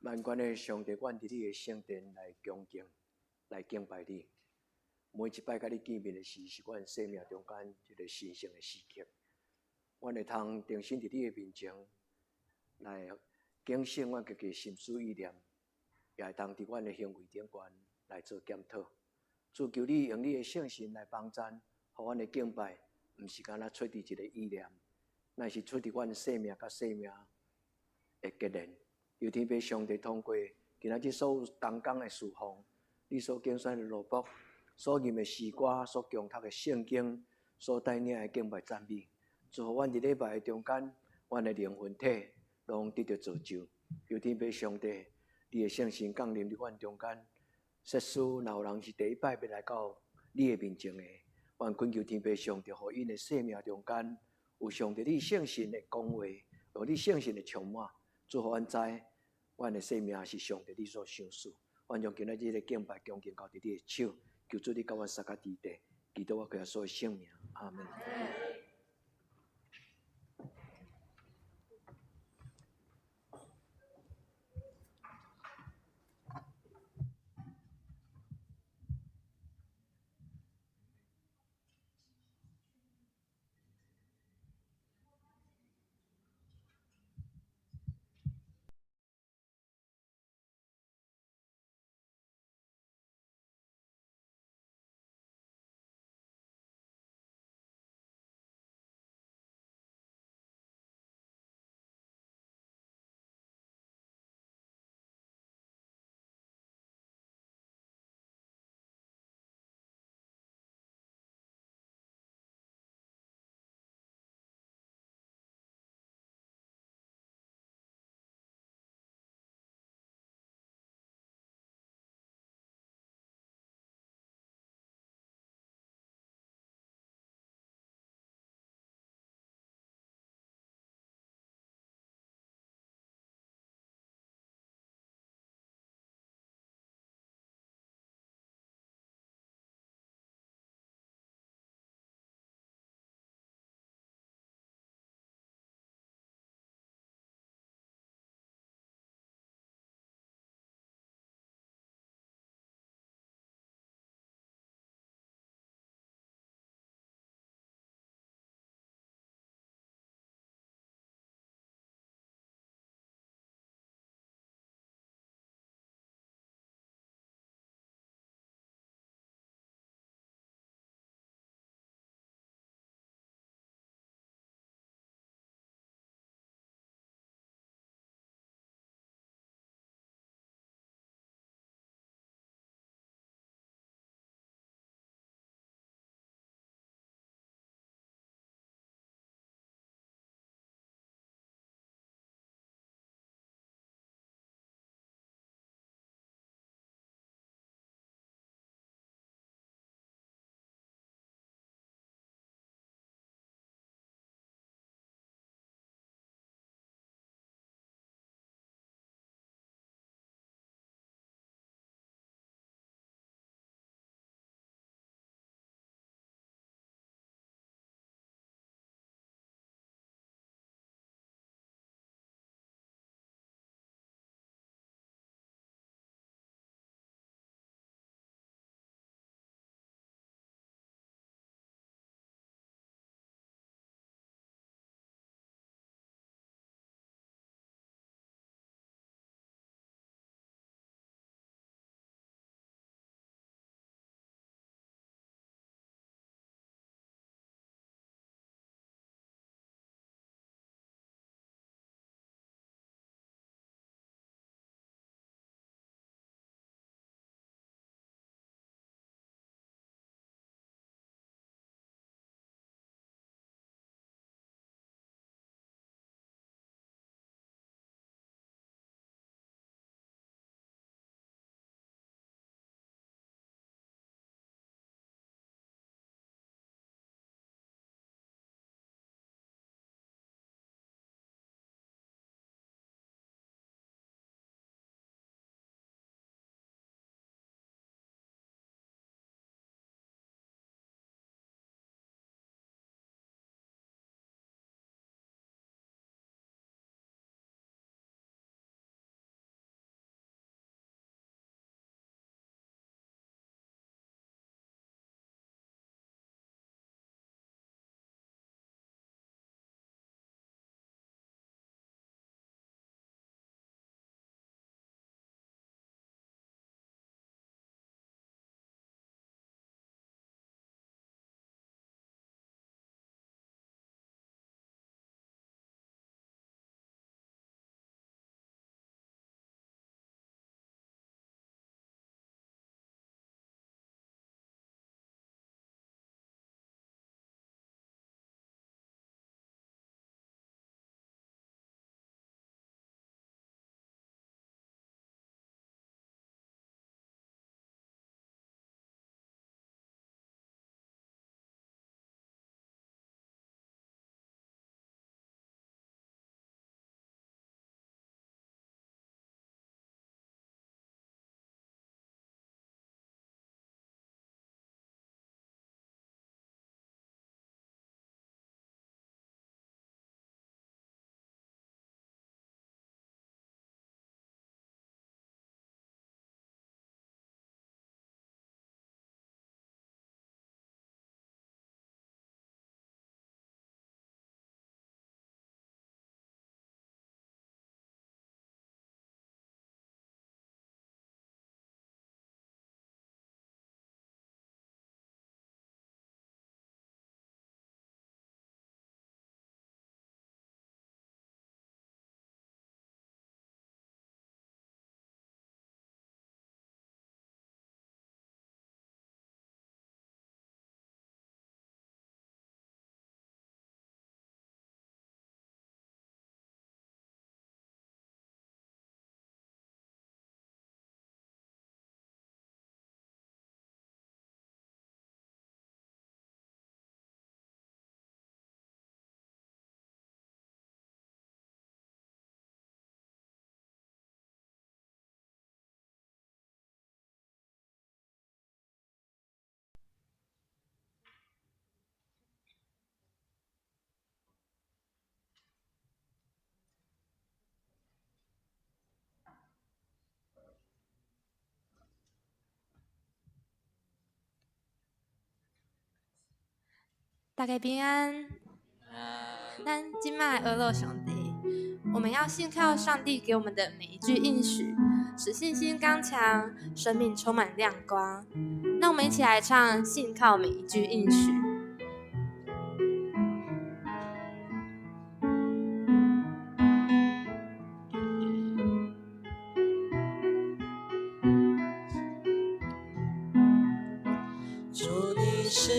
萬軍的上帝，阮佇你的聖殿來恭敬，來敬拜你。每一擺佮你見面的時，是阮生命中間一个神聖的時刻。阮會通定心佇你的面前來警醒阮家己心思意念，也會通佇阮的行為頂懸來做檢討。主求你用你的聖神來幫贊，予阮的敬拜，毋是干焦出佇一个意念，乃是出佇阮生命佮生命的結連。求天父上帝通過今仔日所有同工的侍奉，你所揀選的奴僕，所吟的詩歌，所誦讀的聖經，所帶領的敬拜讚美，祝福阮佇禮拜的中間，阮的靈魂體攏得著造就。求天父上帝，你的聖神降臨佇阮中間。設使若有人是第一擺欲來到你的面前的，阮懇求天父上帝，予𪜶的生命中間有上帝你聖神的講話，有你聖神的充滿，祝福阮知，阮的生命是上帝你所賞賜。阮將今仔日的敬拜恭敬交佇你的手，求主你佮阮相佮佇地，祈禱我靠耶穌的聖名，阿門。大家平安。咱這擺學落上帝，我們要信靠上帝給我們的每一句應許，使信心剛強，生命充滿亮光。那我們一起來唱《信靠每一句應許》。主你是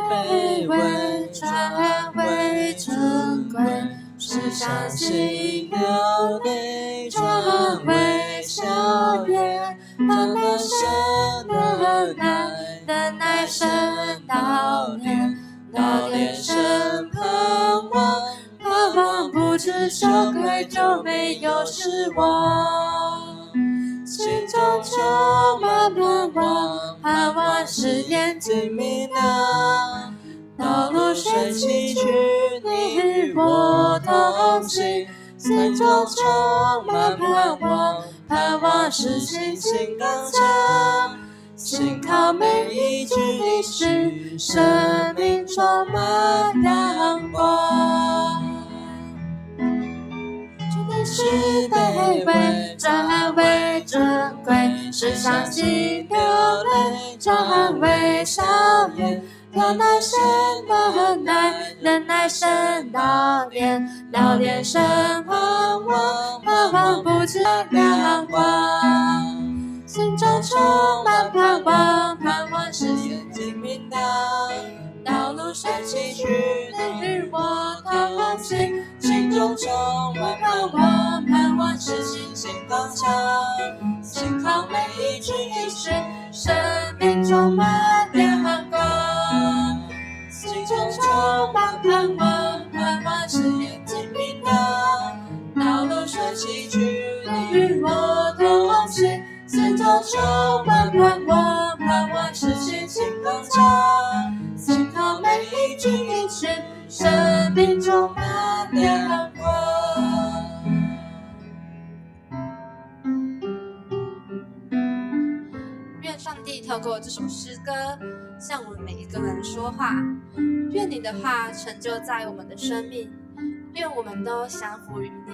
卑微，轉為尊貴，是傷心流淚，轉為笑顏，等待神忍耐，忍耐生老練，老練生盼望，盼望不致羞愧，就沒有失望。心中充滿盼望，盼望是眼睛明亮。道路雖崎嶇，你與我同行。心中充滿盼望，盼望是信心剛強。信靠每一句應許，生命充滿陽光。主你是卑微，轉為尊貴，是傷心流淚，轉為笑顏。忍耐生忍耐，忍耐生老練，老練生盼望，盼望不致亮光。心中充滿盼望，盼望是眼睛明亮。道路雖崎嶇，你與我同行。心中充滿盼望，盼望是信心剛強。信靠每一句應許，生命充滿亮光。心中充滿盼望，盼望是眼睛明亮。道路雖崎嶇，你與我同行。心中充滿盼望，盼望是信心剛強。信靠每一句應許，生命充滿亮光。願上帝透過這首詩歌向我們每一個人說話。願你的話成就在我們的生命，願我們都降服於你。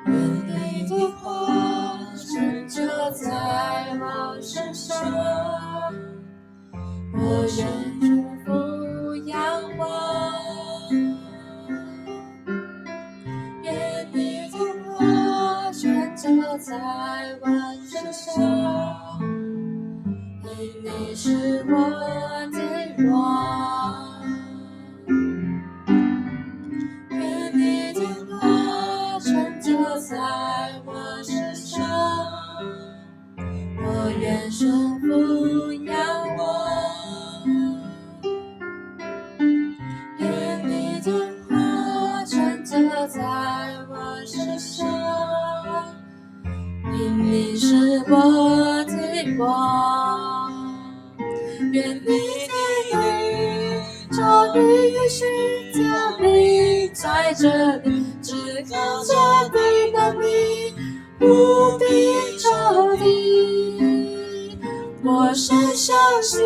願你的話成就在我身上，我願祝福仰望。願你的話成就在我身上，因你是我的王。願你的話成就在我身上，我願順服仰望。願你的話成就在我身上，因你是我的王。願你的靈照你應許降臨在這裡，至高者的能力無比仇敵。我深相信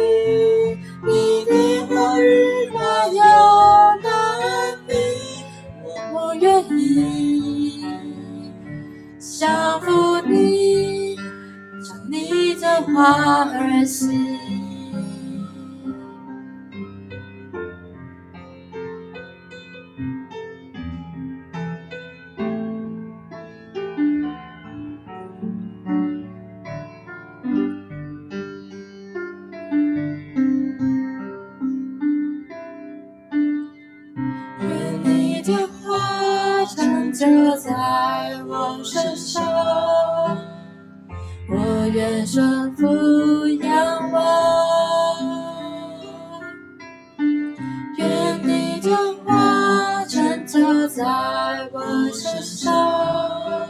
你的話語大有能力，我願意降服你，照你的話而行。願你的話成就在我身上，我願順服仰望。願你的話成就在我身上，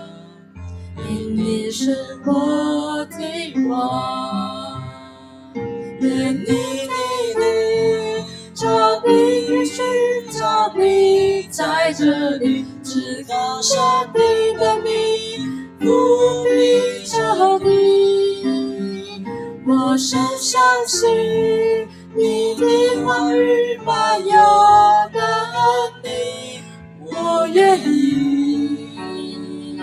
因你是我的王。願你的靈照你應許降臨在這裡，至高上的能力，覆庇着你。我深相信你的话语满有能力，我愿意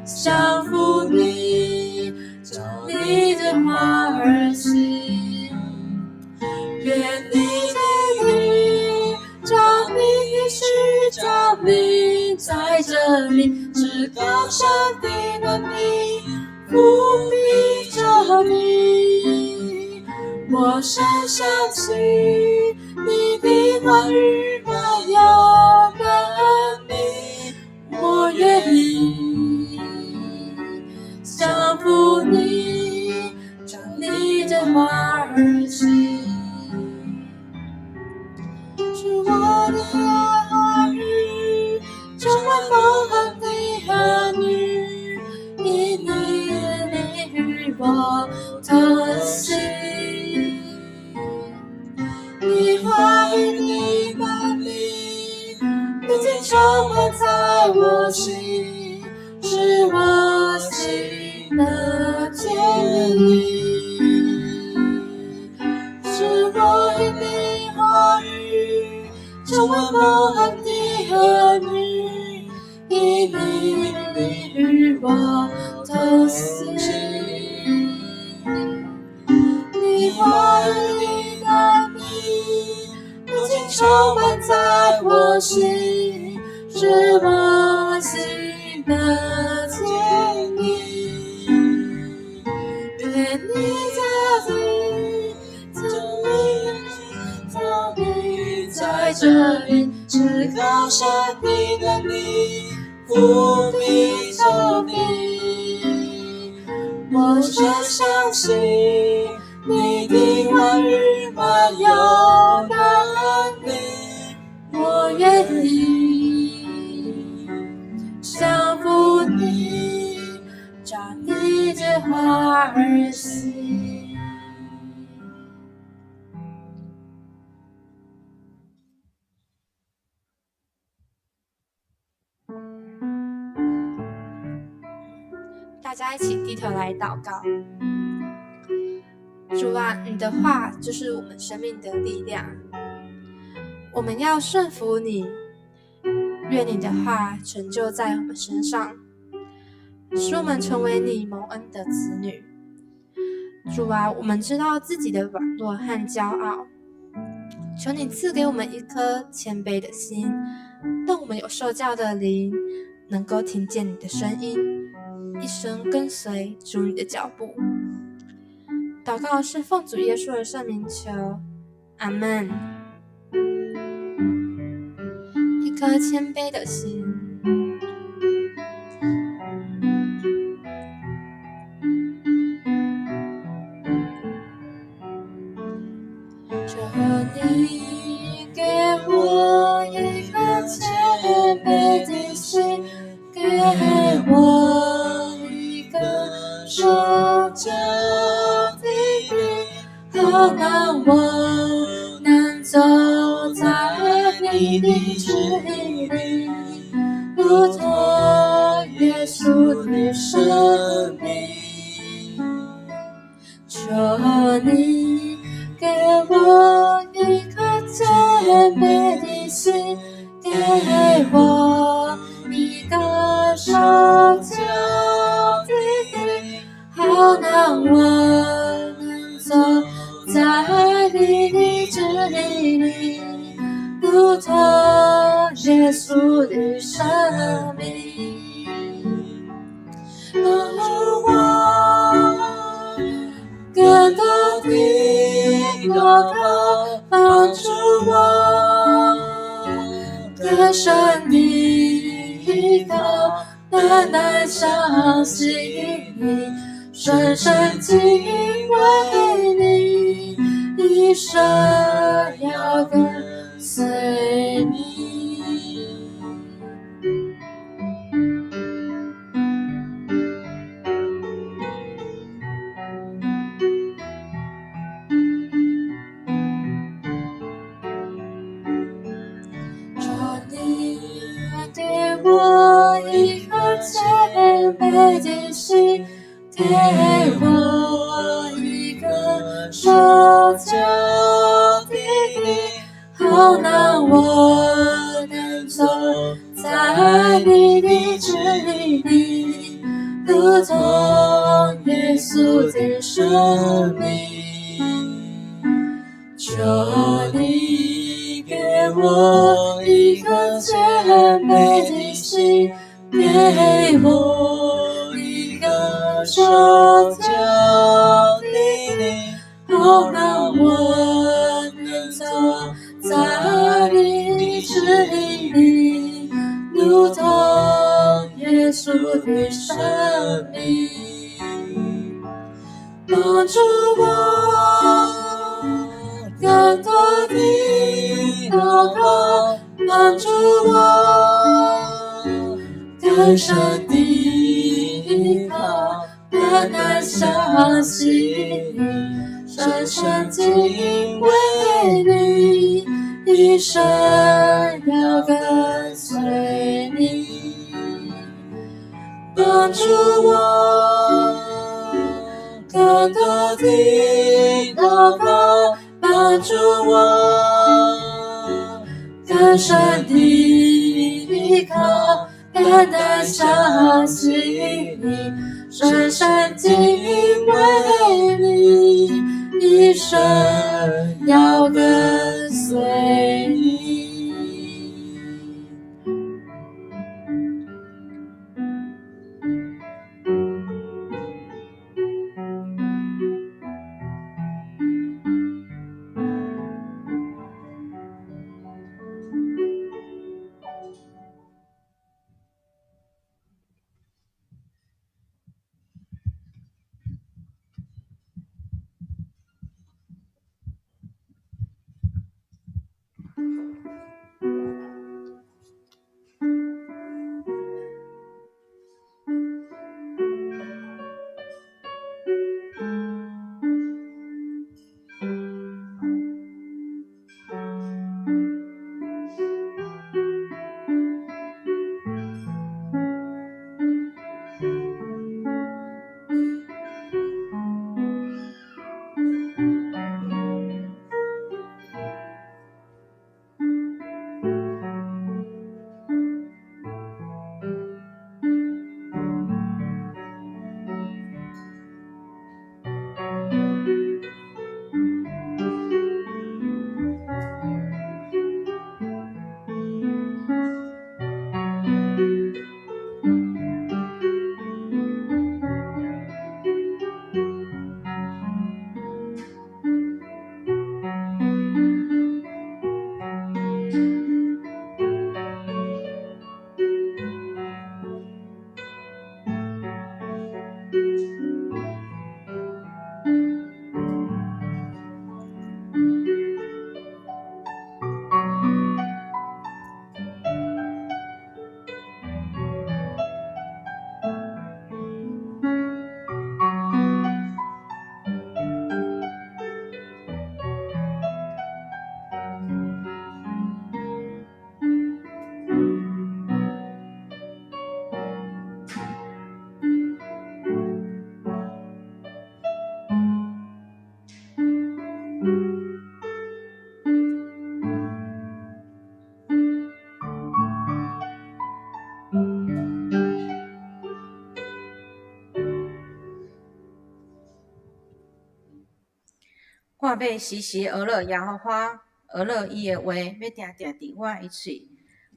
降服你，照你的话而行。愿你的灵，照你的许降临在这里，至高上的能力覆庇着你。我深相信你的话语满有能力，我愿意降服你，照你的话而行。是我的话语，成为蒙恩的儿女，以你的灵与我同行。你话语的能力，如今充满在我心，是我心的坚立。是我因你话语成为蒙恩的儿女，以你的灵与我同行。你话语的能力，如今充满在我心，是我心的坚立。愿你的灵，降临在这里，至高上的能力覆庇着你。我深相信你的话语满有能力，我愿意降服你，照你的话而行。大家一起低头来祷告。主啊，你的话就是我们生命的力量，我们要顺服你，愿你的话成就在我们身上，使我们成为你蒙恩的子女。主啊，我们知道自己的软弱和骄傲，求你赐给我们一颗谦卑的心，让我们有受教的灵，能够听见你的声音，一生跟随主你的脚步。祷告是奉主耶稣的圣名求，阿们。一颗谦卑的心。求你给我一颗谦卑的心，给我一个受教的灵，好让我能走在你的旨意里，如同耶稣的生命。求你给我一颗谦卑的心，给我一个受教的灵，好让我能走在你的旨意里，如同耶稣的生命。帮助我更多的祷告，帮助我更深的依靠，单单相信你，深深敬畏你，一生要跟随你。求你给我卑的心，給我一個受教的靈，好讓我能走在你的旨意裡，如同耶穌的生命。求你給我一顆謙卑的心，給我一個受教的靈，好讓我能走在你的旨意裡，如同耶穌的生命。幫助我更多的禱告，幫助我更深的依靠，單單相信你，深深敬畏你，一生要跟隨你。幫助我更多的禱告，幫助我更深的依靠，單單相信你，深深敬畏你，一生要跟隨你。我欲時時學樂耶和華，學樂伊的話，欲定定佇我的喙。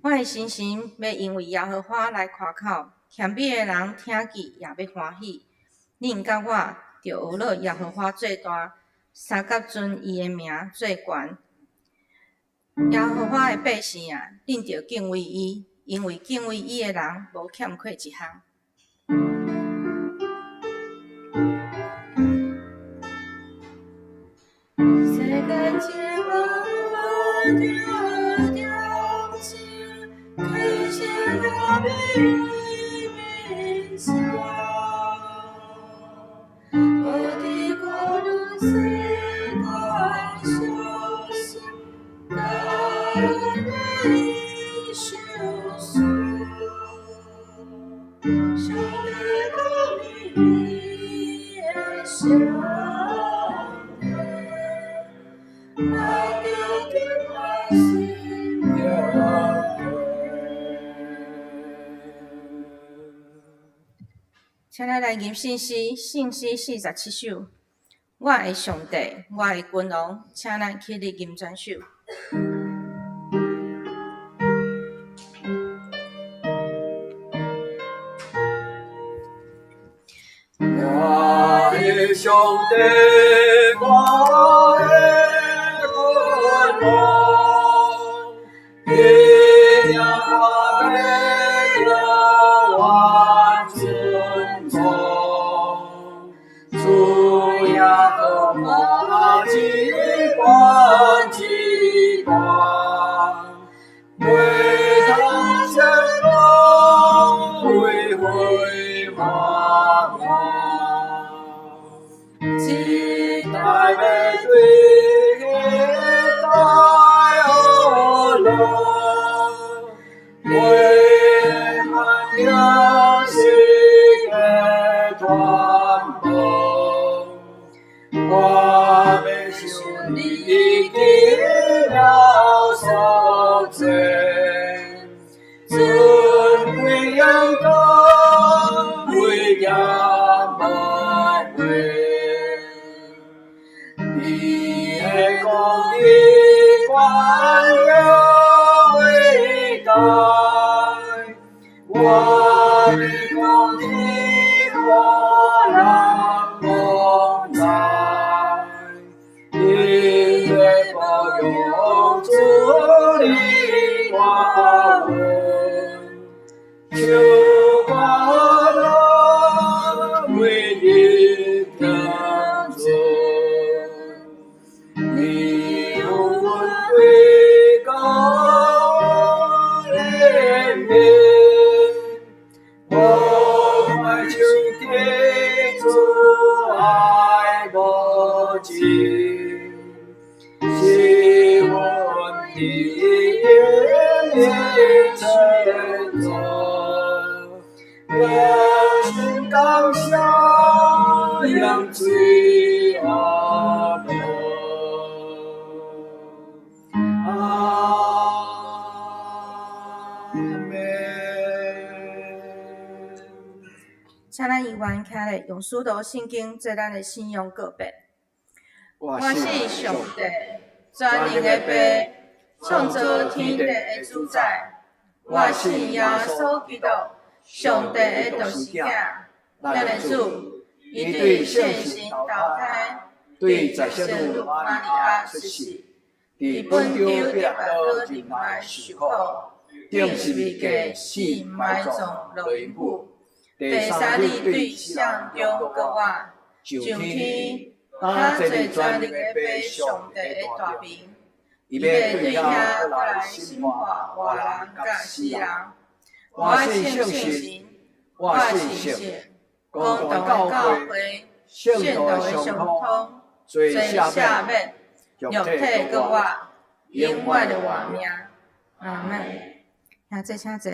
我的心神欲因為耶和華來誇口，謙卑的人聽見也欲歡喜。恁佮我著學樂耶和華做大，相佮尊伊的名做懸。耶和華的百姓啊，恁著敬畏伊，因為敬畏伊的人無欠缺一項。世間千萬條點心，感謝耶名聲。我的國度世代相信，大愛相思，上帝。請咱來吟聖詩，聖詩47首。我的上帝，我的君王，請咱起立吟全首。我的上帝，我的君王，你領我欲永遠尊崇，主耶和華至懸至大，袂通相讲，威辉满满。一代欲对彼代学乐，为万了世界传播。我欲想你奇妙所作，尊贵荣光威严无比。你的公义光耀伟大，我的公义何人无知？你的保佑主你我阮，求我乐每日长存。你有阮归高怜悯，无怪像天主爱无尽，是阮的永远成就，良心感谢，扬水阿罗。阿们。請咱依願徛咧，用使徒信經做咱的信仰告白。我我是上帝，全能的父，創造天地的主宰。我信耶穌基督，上帝的獨生子，咱的主。伊對聖神投胎，對在聖女瑪利亞出世，佇本丟彼拉多入內受苦，釘十字架死埋葬落陰府，第三日對死人中復活，上天，他坐全能的父上帝的大爿，伊欲對遐來審判活人佮死人。我信聖神，我信聖公共同教教會會，聖聖徒徒的相的相通，通，罪罪赦赦免，免，肉肉體體閣復活，活，永遠的活命。阿們。兄坐，請坐。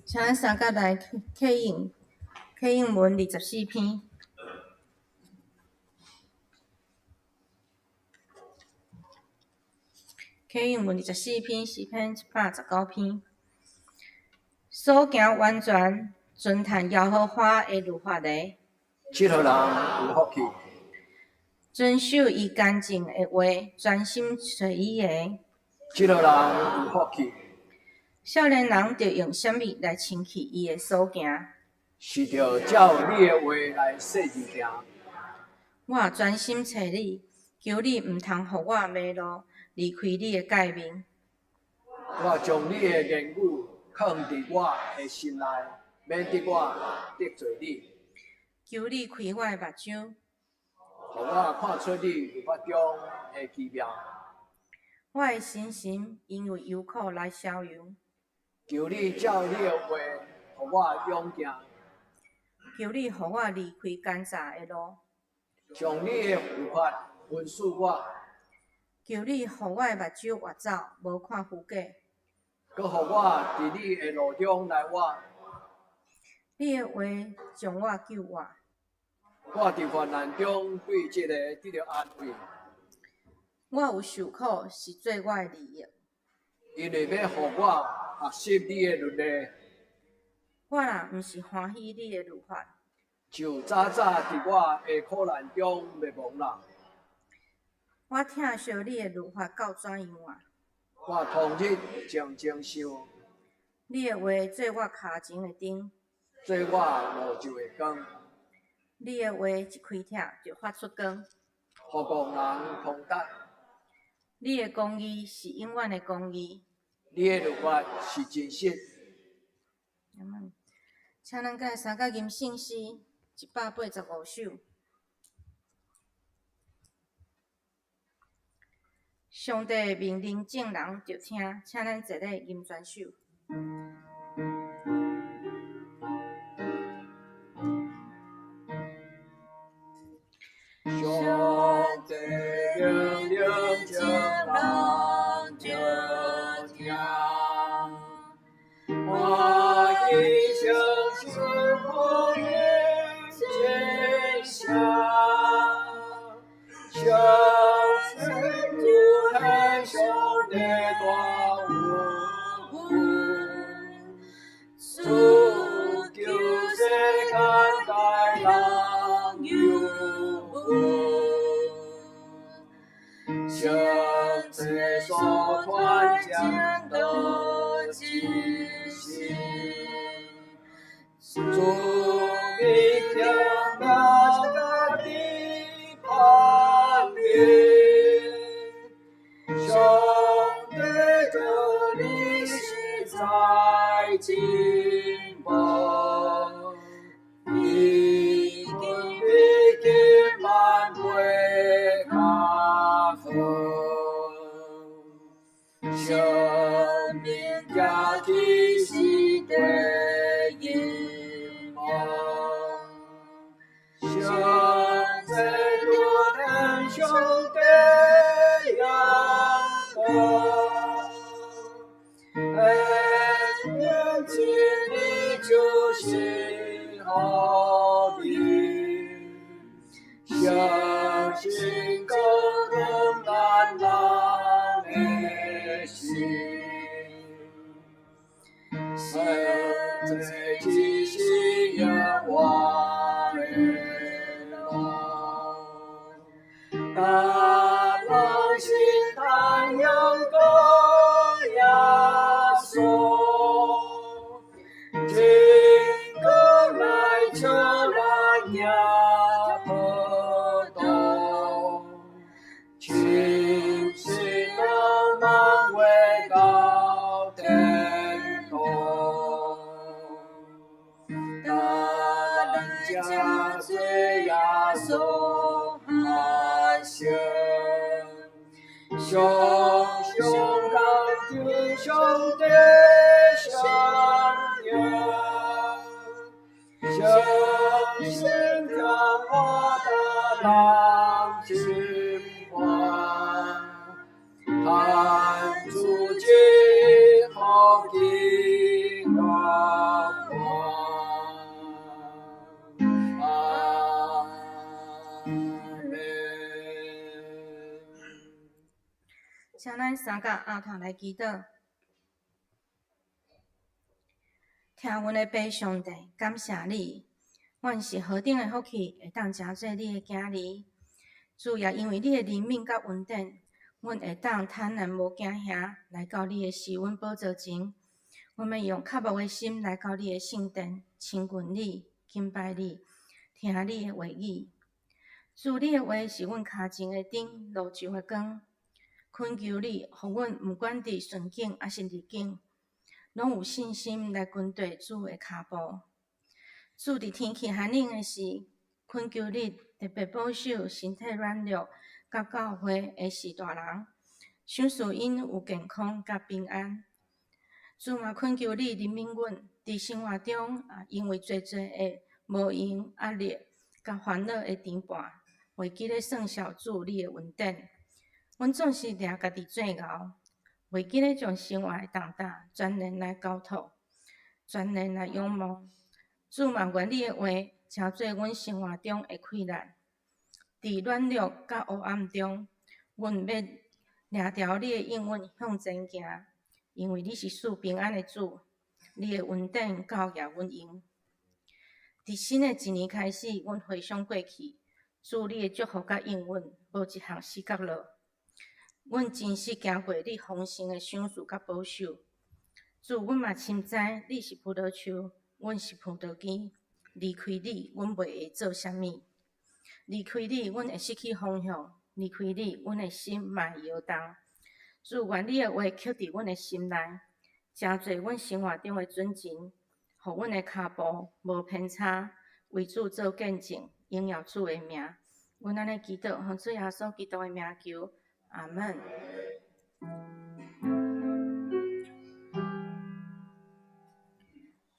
請咱三甲來啟應，啟應文24篇。啟應文24篇，詩篇119篇。所行完全，尊嘆耶和華的律法的，這號人有福氣，遵守伊乾淨的話，專心揣伊的。這號人有福氣，少年人著用啥物來清去伊的所行？是著照你的話來細膩行。我專心揣你，求你毋通予我迷路，離開你的誡命。我將你的言語藏佇我的心內，免得我得罪你。求你開我的目睭，予我看出你律法中的奇妙。我的身心因為憂苦來逍遙。求你照你的話，予我勇健。求你予我離開奸詐的路。將你的律法訓示我。求你予我的目睭活走，無看虛假。閣予我佇你的路中來活。你的話將我救活。我佇患難中對這个得著安慰。我有受苦是做我的利益。因為欲予我學習你的律例。我若毋是歡喜你的律法。像早早佇我的苦難中滅亡人。我疼惜你的律法到怎樣啊？我終日靜靜想。你的話做我跤前的燈，做我路上的光。你的話一開拆就發出光，予戇人通達。你的公義是永遠的公義。你的律法是真實。請咱閣相佮吟聖詩185首。上帝命令眾人著聽，請咱齊來吟全首。上帝命令眾人著聽，我一生幸福的真相，相信主天上的大有，主救世間大人有。上濟所傳講的知識，主已經拿家己判明，上帝這裡實在真寶，已經比金萬倍較好。生命價值是第一望，上濟多天上的陽光，恩典真理就是福音，相信高等難人的心，上濟只是永遠的路，大人心太陽高耶穌，真光來照咱也不動，深信浪漫話到天堂，咱這做耶穌漢聖，常常懇求上帝相應，相信將我大人心歡，盼主之福氣圓滿。阿們。請咱三甲阿頭來祈禱。聽阮的父上帝，感謝你，阮是何等的福氣，會當成做你的囝兒。主也因為你的憐憫佮恩典，阮會當坦然無驚嚇來到你的施恩寶座前。阮欲用渴慕的心來到你的聖殿，親近你，敬拜你，聽你的話語。主，你的話是阮跤前的燈，路上的光。懇求你，予阮毋管佇順境抑是逆境，攏有信心來跟綴主的跤步。主，佇天氣寒冷的時，懇求你特別保守身體軟弱佮教會的序大人，賞賜𪜶有健康佮平安。主嘛懇求你憐憫阮，佇生活中啊，因為濟濟的無閒壓力佮煩惱的牽絆，袂記咧算數主你的恩典。阮總是掠家己做牛，袂記咧將生活的重擔全然來交託，全然來仰望。主嘛願你的話成做阮生活中的氣力。佇軟弱佮黑暗中，阮欲掠牢你的應允向前行，因為你是賜平安的主，你的恩典够额阮用。伫新的一年开始，阮回想过去，主你的祝福佮应允，无一项死角落。阮真实行过你丰盛的赏赐佮保守。主，阮嘛深知你是葡萄树，阮是葡萄枝。离开你，阮袂会做啥物。离开你，阮会失去方向；离开你，阮的心嘛会摇动。主，愿你的话刻伫阮的心内，成做阮生活中的准绳，予阮的跤步无偏差，为主做见证，荣耀主的名。阮按呢祈祷，奉主耶稣基督的名求，阿门。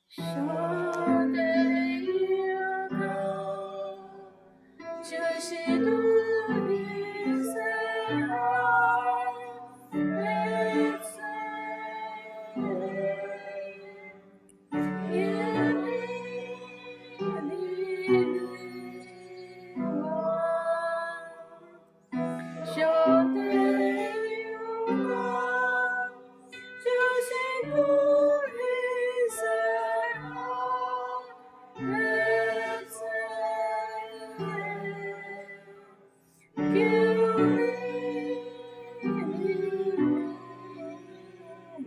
上帝有光，就是对你说爱的罪，因你你我，上帝有光，就是对你说爱的罪，求你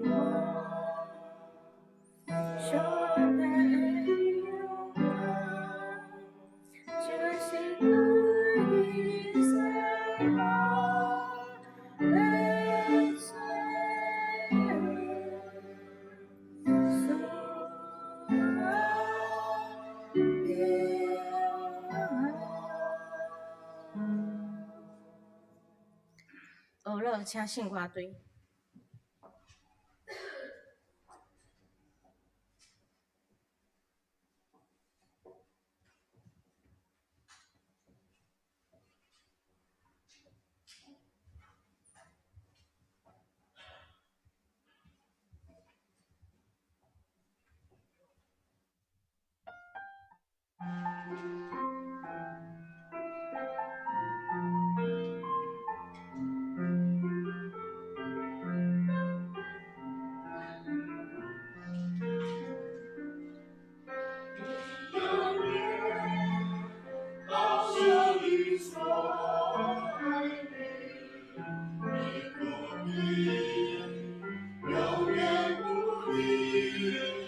我，上帝有光，就是对你说爱的罪，主啊，平安。学乐，请信歌队。永远高声地说爱你，你不必永远不离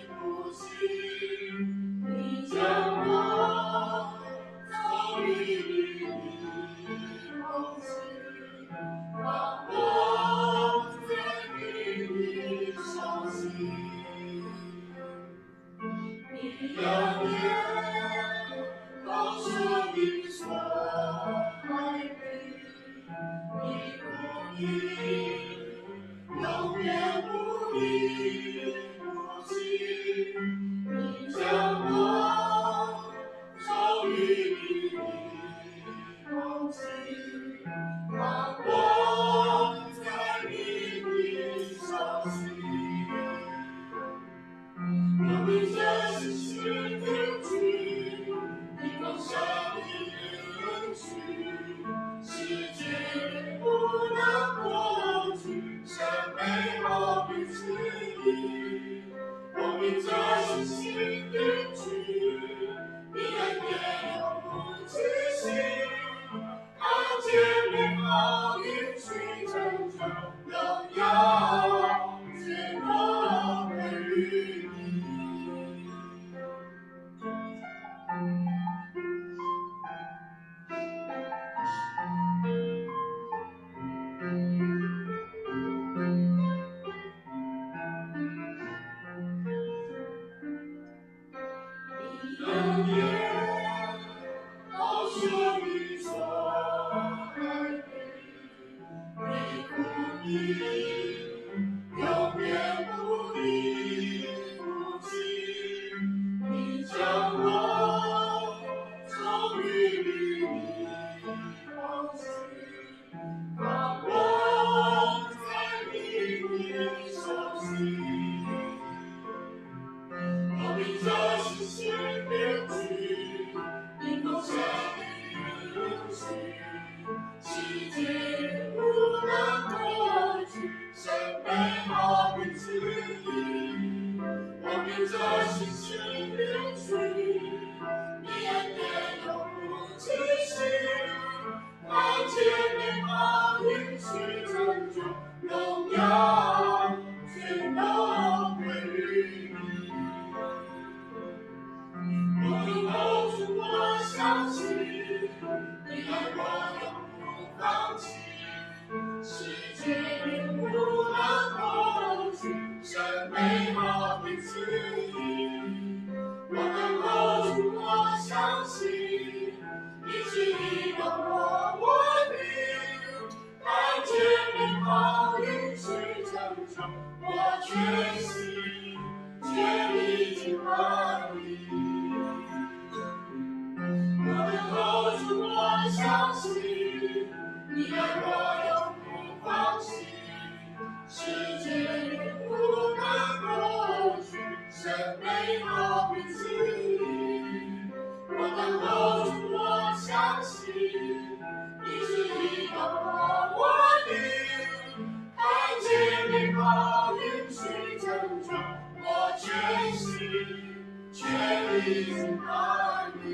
不弃，你将我从你的梦醒，让我在你的手心。你永远高声地说爱你，你不必永远不离不弃，你将我从你的梦醒，让我在你的手心。我的这是新天地，你丰盛的恩许，世界不能夺去，神美好的旨意。我的这是新天地，你恩典永不止息，看见美好应许成就，荣耀全都归于你。你永远高声地说爱你，你不必永远不离不弃，你将我从你的梦醒，让我在你的手心。我的这是新天地，你丰盛的恩许，世界不能夺去，神美好的旨意。我的凭着信心领取，你恩典永不止息，看见美好应许成就，荣耀全都归于你。我等候主，我相信，你爱我永不放弃，世界永不能夺去神美好的旨意。我等候主，我相信，你旨意高过我的，看见美好应许成就，我全心全意敬拜你。我等候主，我相信，你爱我永不放弃，世界永不能夺去神美好的旨意。我等候主，我相信，你旨意高过我的，看见美好应许成就，我全心全意敬拜你。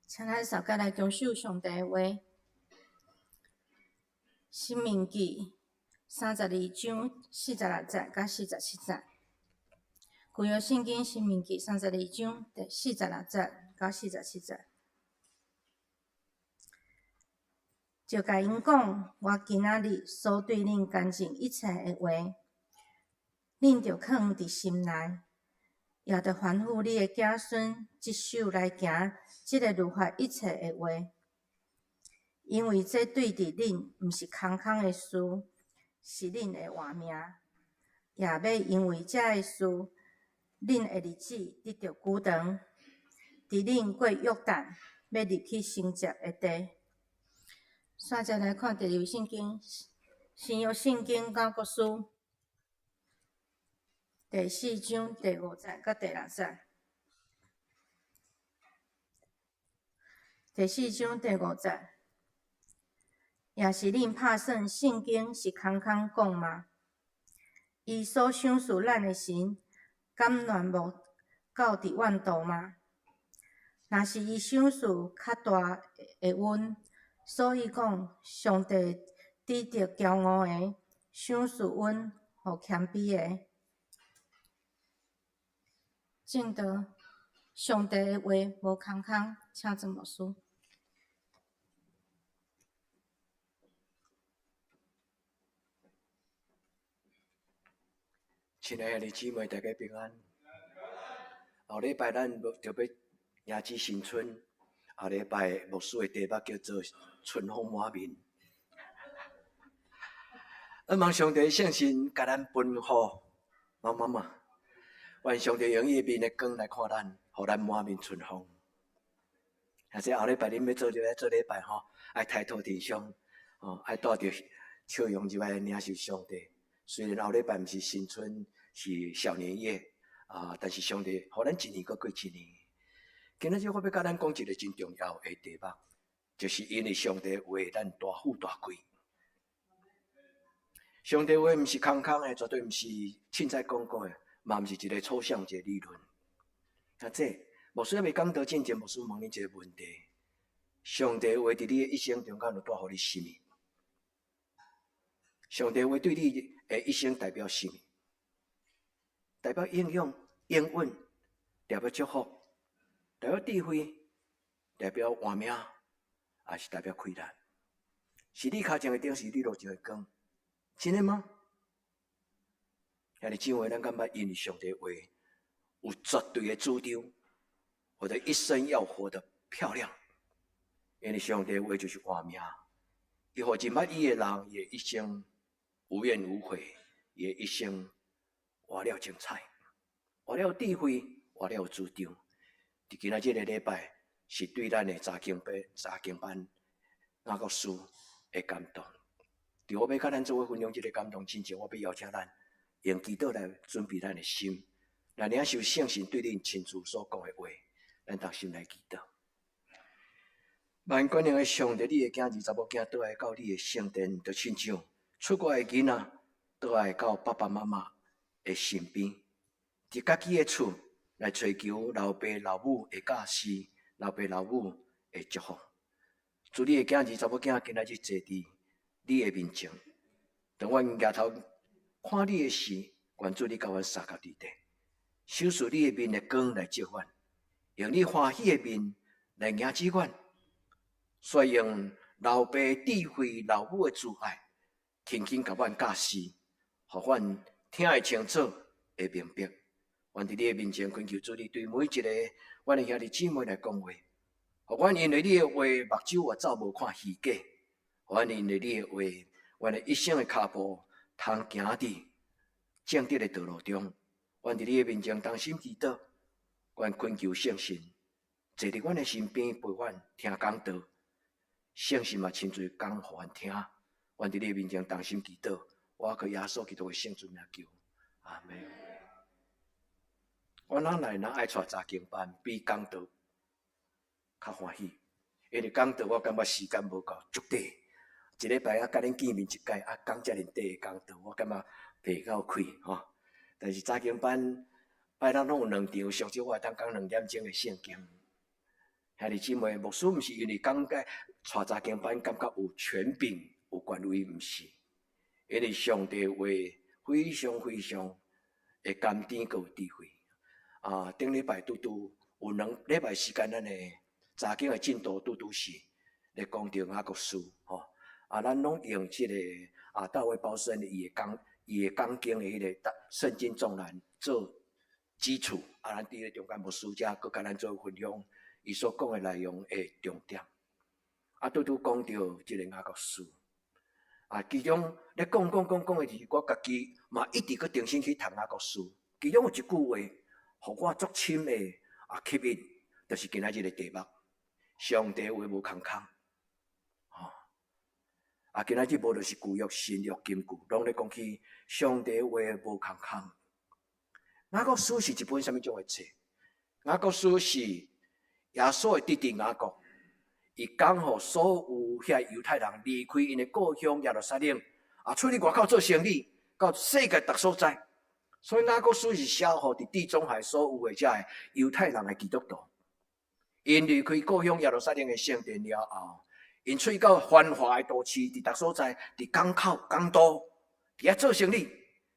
请咱大家来遵守上帝的话，《申命记》32章46节佮47节。旧约圣经《申命记》32章46节到47节。就共𪜶讲，我今仔日所对恁干净一切的话，恁著囥伫心内，也著吩咐你的子孙执守来行这个律法一切的话，因为这对伫恁毋是空空的事，是恁的活命。也欲因为这个事，恁的日子得著久长，伫恁过约旦欲入去承接的地。煞再来看第二位圣经，新约圣经雅各书第四章第五节佮第六节。第四章第五节，也是恁拍算圣经是空空讲吗？伊所赏赐咱的神，敢乱无到伫怨妒吗？若是伊赏赐较大的恩，所以讲，上帝指著骄傲的，赏赐恩予谦卑的。证道，上帝的话无空空，请曾牧师。亲爱的姊妹，大家平安。后礼拜咱就欲迎接新春，后礼拜牧师的题目叫做“春风满面”。希望上帝圣神共咱吩咐，妈妈妈，愿上帝用伊的面的光来看咱，予咱满面春风。啊，这后礼拜恁欲做就爱做礼拜吼，爱抬头挺胸，吼，爱带著笑容入来领受上帝。虽然后礼拜毋是新春，是小年夜啊，但是上帝予咱一年阁过一年。今仔日我欲共咱讲一个真重要的题目，就是因为上帝话咱大富大贵。上帝话毋是空空的，绝对毋是凊彩讲讲的，嘛毋是一个抽象一个理论。啊，这牧师犹未讲道进前，牧师问你一个问题：上帝话伫你的一生中间有带予你啥物？上帝话对你的一生代表啥物？代表应用、应允，代表祝福，代表智慧，代表活命，抑是代表困难？是你跤前的灯，是你路上的光？真的吗？兄弟姊妹，咱感觉因为上帝话有绝对的主张，我的一生要活得漂亮。因为上帝话就是活命，伊予认捌伊的人，伊的一生无怨无悔，伊的一生活了精彩，活了智慧，活了有主張。佇今仔這個禮拜，是對咱的查經班、查經班雅各書的感動。佇我欲佮咱做伙分享這個感動之前，我欲邀請咱用祈禱來準備咱的心，來領受聖神對恁親自所講的話。咱同心來祈禱。萬全能的上帝，你的囝兒查某囝倒來到你的聖殿，就親像出外的囡仔倒來到爸爸媽媽的身邊，佇家己的厝來揣求老爸老母的教示，老爸老母的祝福。主，你的囝兒查某囝今仔日坐佇你的面前，當阮舉頭看你的時，願主你佮阮相佮佇底，賞賜你的面的光來照阮，用你歡喜的面來迎接阮。煞用老爸智慧、老母的慈愛，輕輕共阮教示，予阮聽會清楚，會明白。阮佇你的面前懇求主，你對每一个阮的兄弟姊妹來講話，予阮因為你的話，目睭越走無看虛假；予阮因為你的話，阮的一生的跤步通行佇正直的道路中。阮佇你的面前同心祈禱，阮懇求聖神坐佇阮的身邊，陪阮聽講道。聖神嘛親自講予阮聽。阮佇你的面前同心祈禱，我靠耶穌基督的聖尊名求，阿門。我哪來若愛帶查經班，比講道較歡喜，因為講道我感覺時間無夠，足短。一禮拜啊，佮恁見面一擺，啊講遮爾短的講道，我感覺袂夠氣吼。但是查經班拜六攏有兩場，上少我會當講兩點鐘的聖經。兄弟姊妹，牧師毋是因為感覺帶查經班感覺有權柄、有權威，毋是，因為上帝話非常非常的甘甜，閣有智慧。啊，頂禮拜拄拄有兩禮拜時間，咱的查經的進度拄拄是咧講著雅各書吼。啊，咱攏用這個啊，大衛鮑森伊的講伊的講經的彼个聖經綜覽做基礎。啊，咱佇咧中間牧師遮閣共咱做分享。伊所講的內容的重點，啊，拄拄講著這個雅各書，啊，其中咧講講講講的時，我家己嘛一直閣重新去讀雅各書。其中有一句話，予我足深的啊吸引，就是今仔日的題目：上帝話無空空。吼，啊，今仔日無論是舊約、新約、金句，攏咧講起上帝話無空空。雅各書是一本啥物種的冊？雅各書是耶穌的弟弟雅各，伊講予所有遐猶太人離開𪜶的故鄉耶路撒冷，啊，出去外口做生意，到世界逐所在。所以雅各書是寫予佇地中海所有的遮个猶太人的基督徒。𪜶離開故鄉耶路撒冷的聖殿了後，𪜶出去到繁華的都市，佇逐所在，佇港口、港都，佇遐做生意。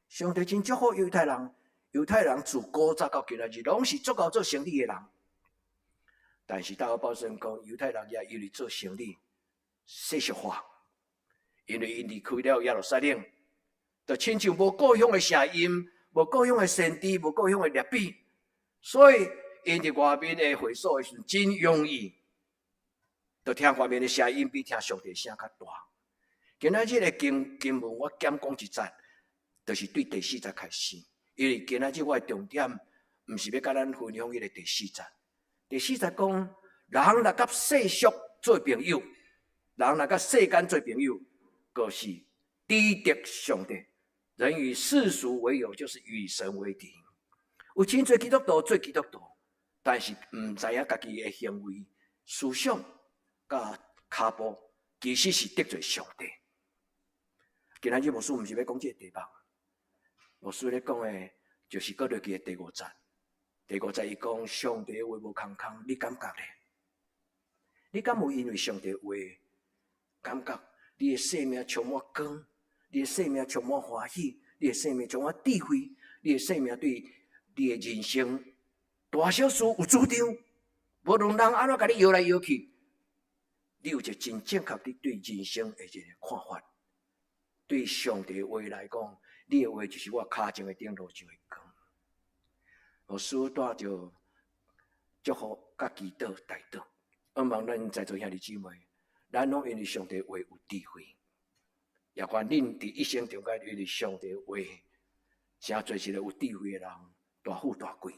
上帝真祝福猶太人，猶太人自古早到今仔日，攏是足𠢕做生意的人。但是大衛鮑森講，猶太人也因為做生意世俗化，因為𪜶離開了耶路撒冷，就親像無故鄉的聲音，無故鄉的先知，無故鄉的律法，所以𪜶佇外面的會所的時陣，真容易，就聽外面的聲音比聽上帝聲較大。今仔日的經經文，我減講一節，就是對第四節開始，因為今仔日我的重點，毋是欲佮咱分享彼个第四節。第四節講，人若佮世俗做朋友，人若佮世間做朋友，就是敵敵上帝。人與世俗為友，就是與神為敵。有真濟基督徒做基督徒，但是毋知影家己的行為、思想、佮跤步，其實是得罪上帝。今仔日牧師毋是欲講這個題目，牧師咧講的，就是閣落去的第五節。第五節伊講上帝話無空空，你感覺咧？你敢有因為上帝話感覺你的生命充滿光，你的生命充滿歡喜，你的生命充滿智慧，你的生命對你的人生大小事有主張，無論人按怎共你搖來搖去，你有一個真正確你對人生的一個看法。對上帝話來講，你的話就是我跤前的燈，路上的光。牧師帶著祝福佮祈禱代禱，向望咱在座兄弟姊妹，咱攏因為上帝話有智慧，也願恁佇一生中間因為上帝話，成做一個有智慧的人，大富大貴。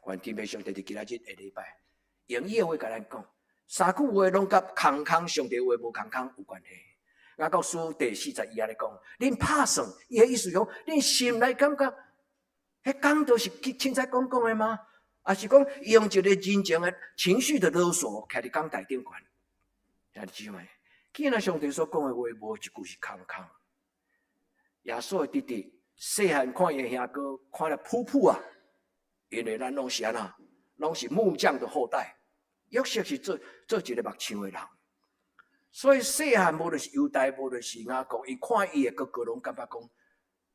願天父上帝佇今仔日下禮拜，用伊的話共咱講，三句話攏佮空空上帝話無空空有關係。雅各書第四節伊按呢講，恁拍算，伊的意思講，恁心內感覺，彼講道是凊彩講講的嗎？抑是講用一個真正的情緒的勒索，徛佇講台頂懸？兄弟姊妹，既然上帝所講的話無一句是空空。耶穌的弟弟細漢看伊的兄哥，看了噗噗啊！因為咱攏是按怎，攏是木匠的後代。約瑟是做做一個木匠的人，所以細漢無論是猶大，無論是雅各，伊看伊的哥哥，攏感覺講，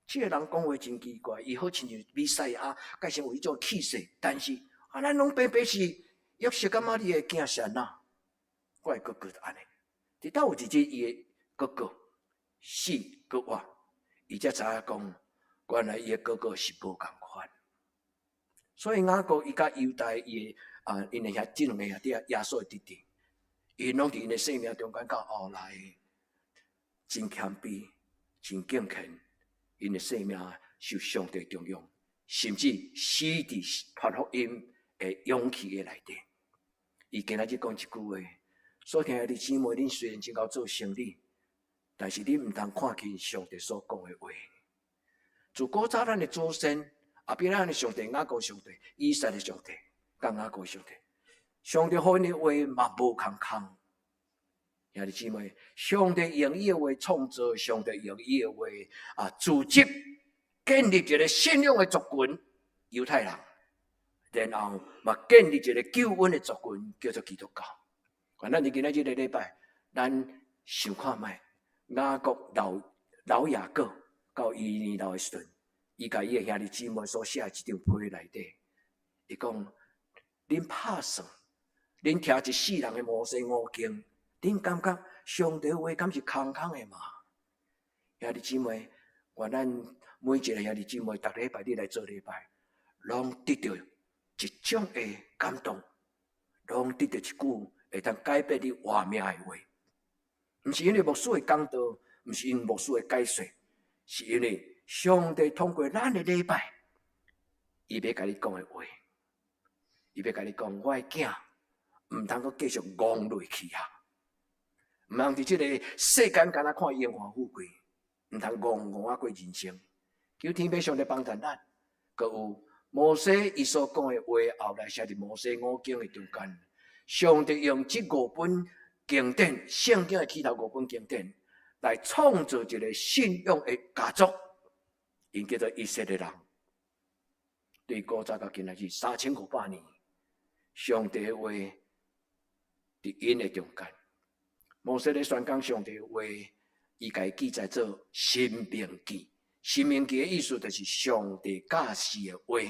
這個人講話真奇怪，伊好親像彌賽亞，蓋成有彼種氣勢，但是啊，咱攏白白是約瑟，感覺你的囝是按怎？我的哥哥就按呢。直到有一日，伊的哥哥死閣活，伊才知影講，原來伊的哥哥是無仝款。所以雅各伊佮猶大伊的啊，𪜶的兄這兩个兄弟啊，耶穌的弟弟，𪜶攏佇𪜶的生命中間到後來真謙卑、真敬虔，𪜶的生命受上帝重用，甚至死佇傳福音的勇氣的內底。伊今仔日講一句話，所聽的姊妹，恁雖然真𠢕做生理，但是恁毋通看輕上帝所講的話。自古早咱的祖先，亞伯拉罕的上帝、雅各上帝、以撒的上帝、佮雅各上帝，上帝予𪜶的話嘛無空空。兄弟姊妹，上帝用伊的話創造，上帝用伊的話啊組織建立一個信仰的族群，猶太人，然後嘛建立一個救恩的族群，叫做基督教。咱佇今仔這個禮拜，咱想看覓雅各老老雅各到伊年老的時陣，伊共伊的兄弟姊妹所寫的這張批內底，伊講：恁拍算，恁聽一世人的摩西五經，恁感覺上帝話敢是空空的嗎？兄弟姊妹，願咱每一個兄弟姊妹，逐禮拜你來做禮拜，攏得著一種的感動，攏得著一句會當改變你活命的話。毋是因為牧師的講道，毋是因為牧師的解說，是因為上帝通過咱的禮拜，伊欲共你講的話，伊欲共你講，我的囝毋通閣繼續戇落去啊！毋通佇這个世間敢若看榮華富貴，毋通戇戇仔過人生。求天父上帝幫助咱，閣有摩西伊所講的話，後來寫佇摩西五經的中間，上帝用這五本經典，聖經的起頭五本經典，來創造一個信仰的家族，𪜶叫做以色列人。對古早到今仔日3500年，上帝的話佇𪜶的中間。摩西咧宣講上帝的話，伊共伊記載做申命記。申命記的意思就是上帝教示的話。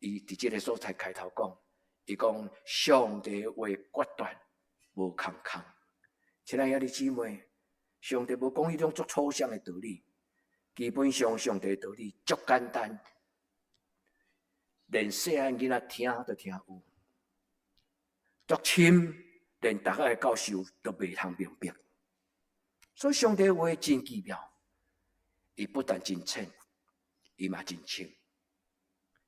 伊佇這个所在開頭講，伊講上帝的話決斷無空空。親愛兄弟姊妹，上帝無講彼種足抽象的道理，基本上上帝的道理足簡單，連細漢囡仔聽都聽有，足深，連大學的教授都袂通明白。所以上帝的話真奇妙，伊不但真淺，伊嘛真深。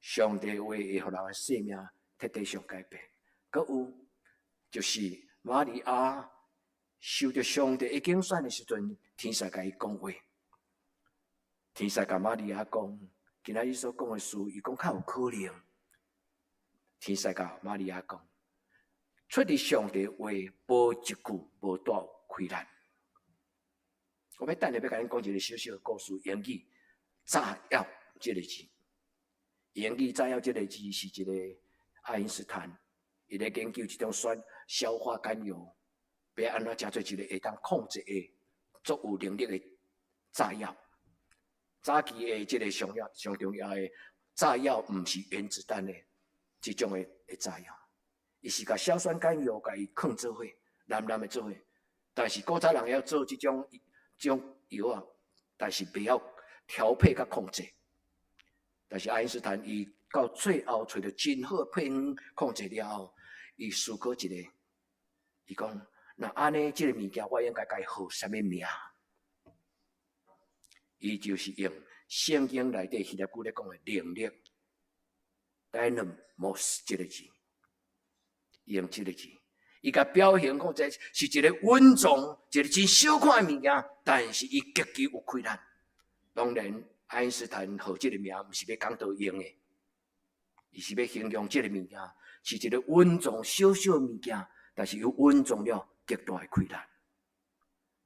上帝的話會予人的生命徹底上改變。閣有就是瑪利亞受著上帝的揀選的時陣，天使共伊講話，天使共瑪利亞講，今仔日所講的事，伊講較有可能。天使共瑪利亞講，出自上帝話，無一句無帶虧難。我欲等下欲共恁講一个小小的故事，英語炸藥這个字，英語炸藥這个字是一个愛因斯坦，伊咧研究一種酸硝化甘油，欲按怎製做一个會當控制的足有能力的炸藥。早期的這个上要上重要的炸藥，毋是原子彈的這種的的炸藥，伊是共硝酸甘油共伊囥做伙，藍藍的做伙。但是古早人會曉做這種這種藥仔，但是袂曉調配佮控制。但是愛因斯坦伊到最後揣著真好的配方控制了後，伊思考一个，伊講：若按呢，這个物件我應該共伊號啥物名？伊就是用聖經內底希臘語咧講的能力， Dynamos 這個字，用這個字，伊共表現講這是一個穩重、一個真小看的物件，但是伊極其有氣力。當然，愛因斯坦號這個名，毋是欲講到用的，伊是欲形容這個物件是一個穩重小小的物件，但是又蘊藏了極大的氣力。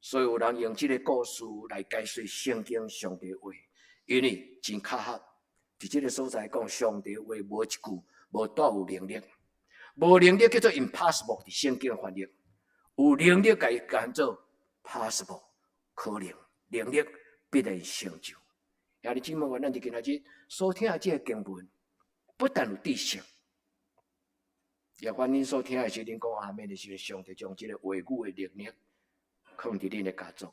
所以有人用這個故事來解釋聖經上帝話，因為真巧合，佇這個所在講上帝話無一句無帶有能力，無能力叫做 impossible，佇聖經翻譯，有能力共伊講做 possible，可能，能力必然成就。兄弟姊妹，咱佇今仔日所聽的這個經文，不但有知識，也願恁所聽的時，恁講阿們的時，上帝將這個話語的能力放佇恁的家族，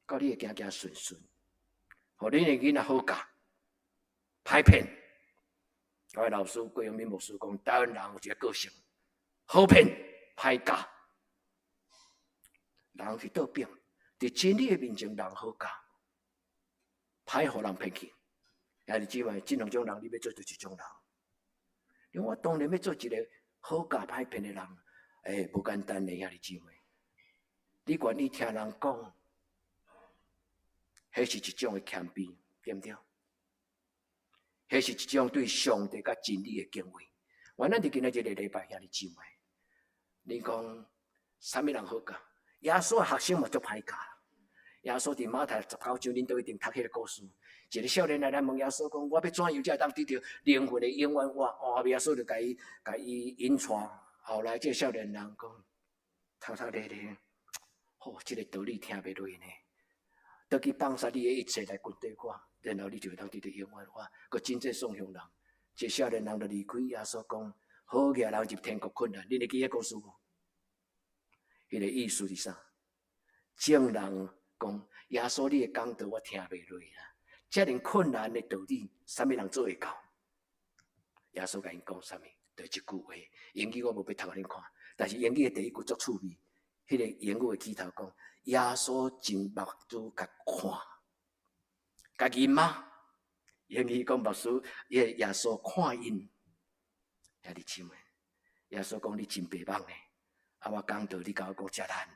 教你會行行順順，予恁的囡仔好教，歹騙。我的老師郭永敏牧師講，台灣人有一個個性，好騙歹教。人是倒反，佇真理的面前，人好教，歹予人騙去。兄弟姊妹，這兩種人，你欲做佗一種人？因為我當然欲做一個好教歹騙的人，欸，無簡單的，兄弟姊妹。你願意聽人講，彼是一種的謙卑，對毋對？彼是一種對上帝佮真理的敬畏。原來佇今仔這個禮拜，兄弟姊妹，你講啥物人好教？耶穌的學生嘛足歹教。耶穌佇馬太19章，恁都一定讀彼個故事。一個少年來來問耶穌講：我欲怎樣才會當得著靈魂的永遠活？哇！耶穌就共伊引帶。後來這個少年人講：讀讀咧咧，吼，這個道理聽袂落呢。倒去放捨你的一切來跟綴我，然後你就會當得著永遠活。閣真濟送向人，這少年人就離開耶穌講：好額人入天國困難。恁會記彼故事無？彼個意思是啥？眾人講耶穌，你的講道我聽袂落啦。遮爾困難的道理，啥物人做會到？耶穌共𪜶講啥物？就這句話。英語我無欲讀予恁看，但是英語的第一句足趣味。彼個英語的起頭講，耶穌真目珠共看，共認嗎？英語講牧師，彼個耶穌看𪜶，兄弟姊妹，耶穌講你真白目呢。啊，我講道你共我講遮難。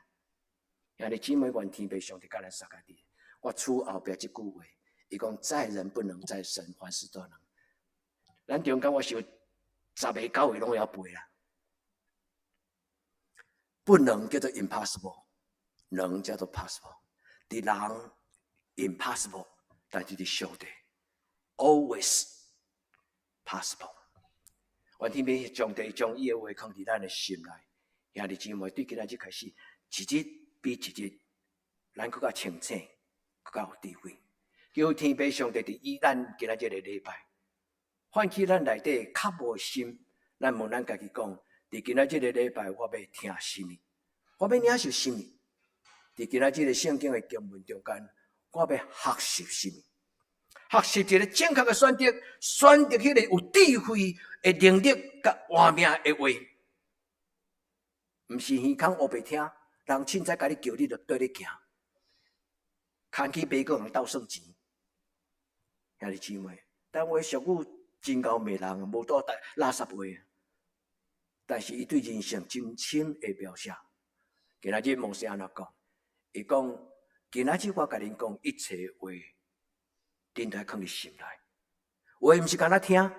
兄弟姊妹，願天父上帝佮咱相共佇。我厝後壁這句話，伊講在人不能，在神凡事都能。咱中間我想十个九个攏會曉背啦。不能叫做 impossible，能叫做 possible。佇人 impossible，但是佇上帝 always possible。願天父上帝將伊的話藏佇咱的心內，兄弟姊妹，對今仔日開始，一日比一日，咱閣較清醒，閣較有智慧。求天父上帝佇以咱今仔這個禮拜，喚起咱內底渴慕的心，咱問咱家己講：佇今仔這個禮拜，我欲聽啥物？我欲領受啥物？佇今仔這個聖經的經文中間，我欲學習啥物？學習一個正確的選擇，選擇彼個有智慧的能力佮活命的話，毋是耳空烏白聽，人凊彩共你叫你就綴咧行，牽去買閣通鬥算錢。兄弟姊妹，台灣俗語真𠢕罵人，無多垃圾話，但是伊對人生真深的描寫。今仔日摩西按怎講？伊講：今仔日我共恁講一切話，恁都愛囥佇心內。話毋是干焦聽，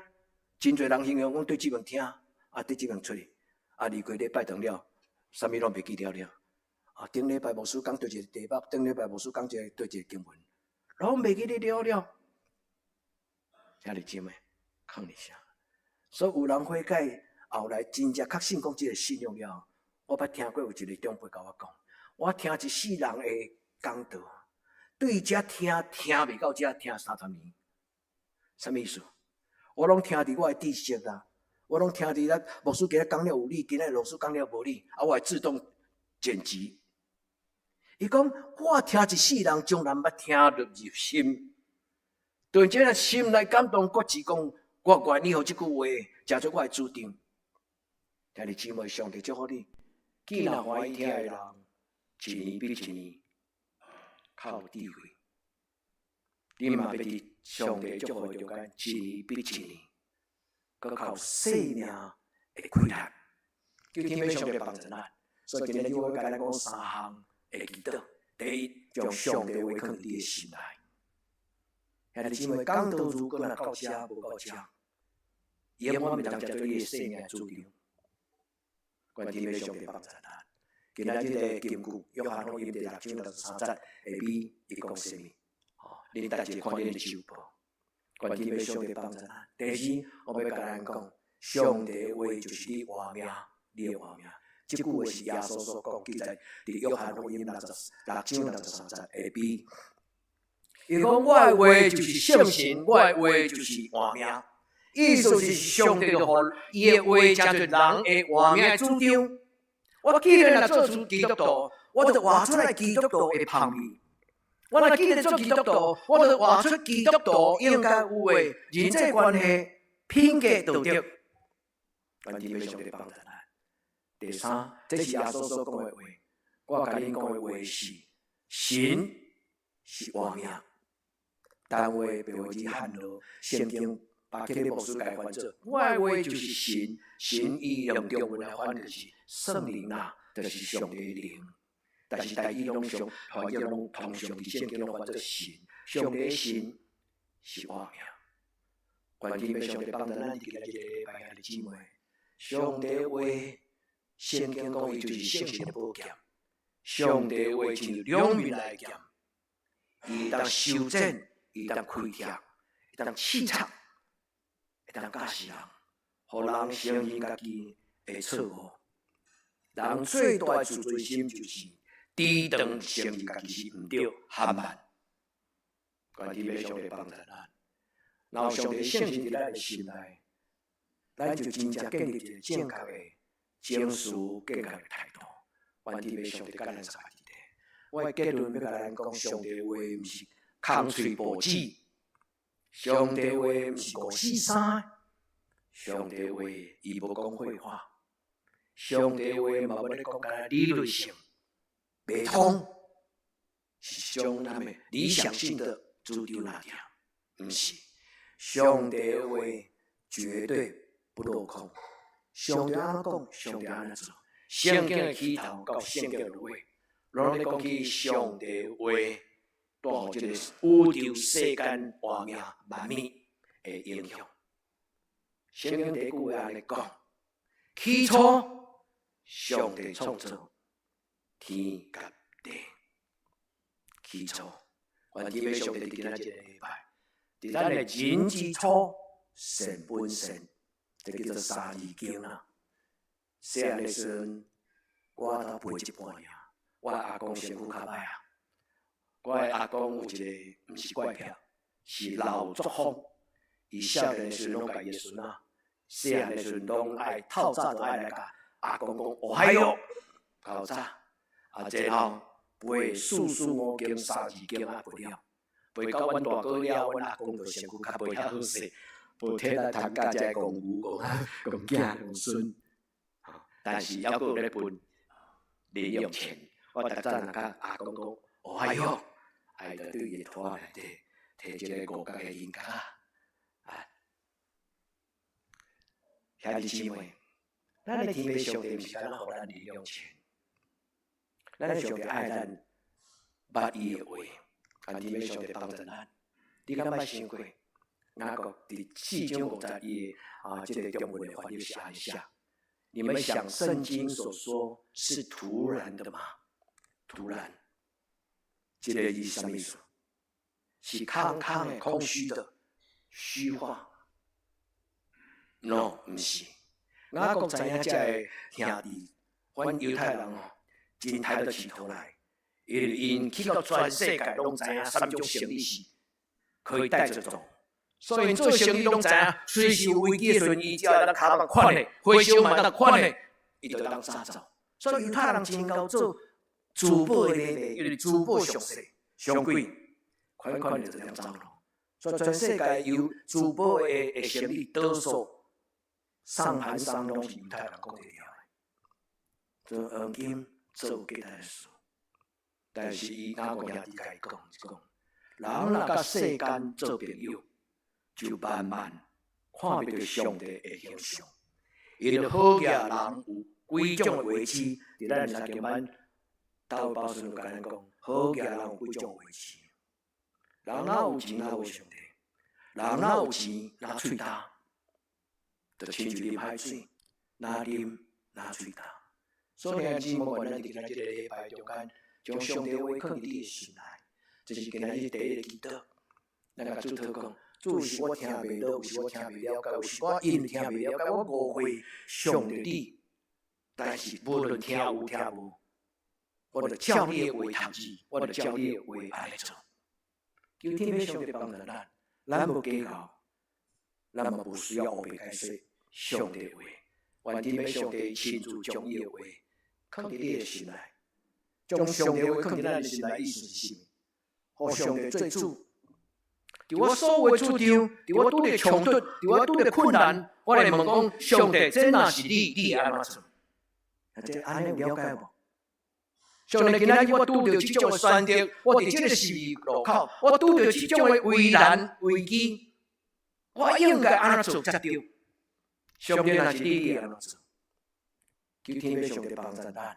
真濟人形容講對這邊聽，啊對這邊出去，啊離過禮拜頓了，啥物攏袂記得了。啊頂禮拜牧師講佗一個題目，頂禮拜牧師講一個佗一個經文，攏袂記得了了。兄弟姊妹，囥佇啥？所以有人悔改，後來真正確信講這個信仰了。我捌聽過有一個長輩共我講，我聽一世人的講道，對遮聽聽袂到遮聽30年，啥物意思？我攏聽佇我的知識啦，我攏聽佇咱牧師今日講了有理，今日老師講了無理，啊，我會自動剪輯。伊講我聽一世人，從來毋捌聽入入心，突然間心內感動，決志講，我願意予這句話，成做我的主張。兄弟姊妹，上帝祝福你。既若歡喜聽的人，一年比一年較有智慧。你嘛欲佇上帝祝福中間，一年比一年閣較有生命的氣力。求天父上帝幫助咱。所以今日我欲共咱講三項的祈禱。第一，將上帝話囥佇你的心內。兄弟姊妹，講道如果若到遮無到遮，永遠袂當食做你的生命主張。願天父上帝幫助咱。今仔日的金句，約翰福音第六章63節下邊伊講啥物？吼，恁逐一看恁的手簿。願天父上帝幫助咱。第二，我欲共咱講，上帝話就是你活命，你的活命。這句話是耶穌所講，記載佇約翰福音六章63節下邊。伊講我的話就是聖神，我的話就是活命。意思是上帝就予伊的話成做人的活命的主張。我既然若做出基督徒，我就活出來基督徒的香味。我若既然做基督徒，我就活出基督徒應該有的人際關係、品格、道德。願天父上帝幫助咱。第三，這是耶穌所講的話。我共恁講的話是神是活命。單話白話字漢羅聖經巴克禮牧師共翻做，我的話就是神，神伊用中文來翻就是聖靈啦，就是上帝的靈。但是台語攏常翻譯攏通常佇聖經攏翻做神，上帝的神是活命。願天父上帝幫助咱佇今仔日這個禮拜兄弟姊妹，上帝話聖經講伊就是聖神的寶劍，上帝話親像兩面來的劍，伊會當修剪，伊會當開拓，會當刺插，會當教示人，予人承認家己的錯誤。人最大的自尊心就是抵擋承認家己是毋對、含慢。願天父上帝幫助咱，然後上帝聖神佇咱的心內，咱就真正建立一個正確的情緒、正確的態度。願天父上帝佮咱相佇咧。我的結論欲共咱講，上帝話毋是空喙報紙，上帝話毋是五四三，上帝話伊無講廢話，上帝話嘛無咧講干焦理論性，袂通，是種啥物理想性的主張那爾，毋是。上帝話絕對不落空，上帝按怎講，上帝按怎做。聖經的起頭到聖經的尾，攏咧講起上帝話帶予這個宇宙世間活命萬物的影響。聖經第一句話按呢講：起初，上帝創造天佮地。起初，願天父上帝佇今仔這個禮拜，佇咱的人之初，善本善，這叫做三字經啊。細漢的時陣，我頭背一半爾，我阿公身軀較歹啊。我的阿公有一個毋是怪癖，是老作風。伊少年的時陣攏共伊的孫仔，細漢的時陣攏愛透早就愛來共阿公講おはよう，較早。啊，然後背四書五經三字經啊背了，背到阮大哥了，阮阿公就身軀較袂遐好勢，無體力通佮遮個公牛講講囝講孫。但是猶閣有咧分零用錢，我逐早若共阿公講おはよう，伊就對伊的袋內底提一個五角的銀角仔。啊，兄弟姊妹，咱的天父上帝毋是干焦予咱零用錢，咱的上帝愛咱捌伊的話，願天父上帝幫助咱。你敢捌想過，雅各佇4章5節伊的啊，這個中文的翻譯是按呢寫。你們想聖經所說是徒然的嗎？徒然，這個字是啥物意思？是空空的、空虛的、虛話。No，毋是。雅各知影這个兄弟，阮猶太人哦，真刣得起頭來，因為𪜶去到全世界攏知影啥物種生意是可以帶著走。所以做生意攏知影，隨時有危機的時陣，伊只要會當跤目款的，火燒嘛當款的，伊就當走走。所以猶太人真𠢕做珠寶的買賣，因為珠寶上細、上貴，款款的就這樣走咯。所以全世界有珠寶的生意，多數上盤商攏是猶太人控制了的。做黃金做有價值的事，但是伊雅各兄弟共伊講，講人若佮世間做朋友，就慢慢看袂著上帝的形象。因為好額人有幾種的位置，佇咱查經班，大衛包孫就共咱講，好額人有幾種位置。人若有錢，若無上帝；人若有錢，若喙焦，就親像啉海水，若啉若喙焦。所以兄弟姊妹，願咱佇今仔這个禮拜中間，將上帝話囥佇你的心內，這是今仔日第一个祈禱。咱共主禱講，主，有時我聽袂落，有時我聽袂了解，有時我因聽袂了解，我誤會上帝你。但是無論聽有聽無，我就照你的話讀字，我就照你的話按呢做。求天父上帝幫助咱，咱無計較，咱嘛無需要烏白解說上帝話。願天父上帝親自將伊的話囥佇你的心內，將上帝話囥佇咱的心內，意思是啥物？予上帝做主。佇我所有的主張，佇我拄著衝突，佇我拄著困難，我來問講：上帝，這若是你，你會按怎做？啊，這按呢有了解無？上帝今仔日我拄著這種的選擇，我佇這个十字路口，我拄著這種的為難危機，我應該按怎做才對？上帝若是你，你會按怎做？求天父上帝幫助咱，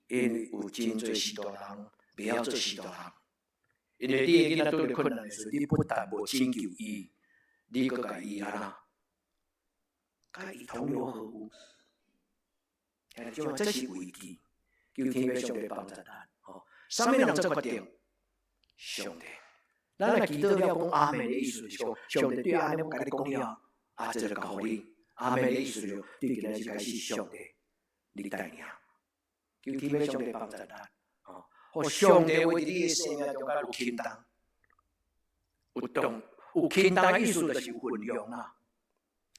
因為有真濟序大人袂曉做序大人。因為你的囡仔拄著困難的時陣，你不但無拯救伊，你閣共伊按怎？共伊同流合污。兄弟姊妹，這是危機，求天父上帝幫助咱。吼，啥物人做決定？上帝。咱若祈禱了講阿門的意思是講，上帝對按呢我共你講了，啊，這就交予你。阿門的意思就對今仔日開始，上帝你帶領。求天父上帝幫助咱。予上帝話佇你的生命中間有輕重，有重有輕重的意思就是有分量啦。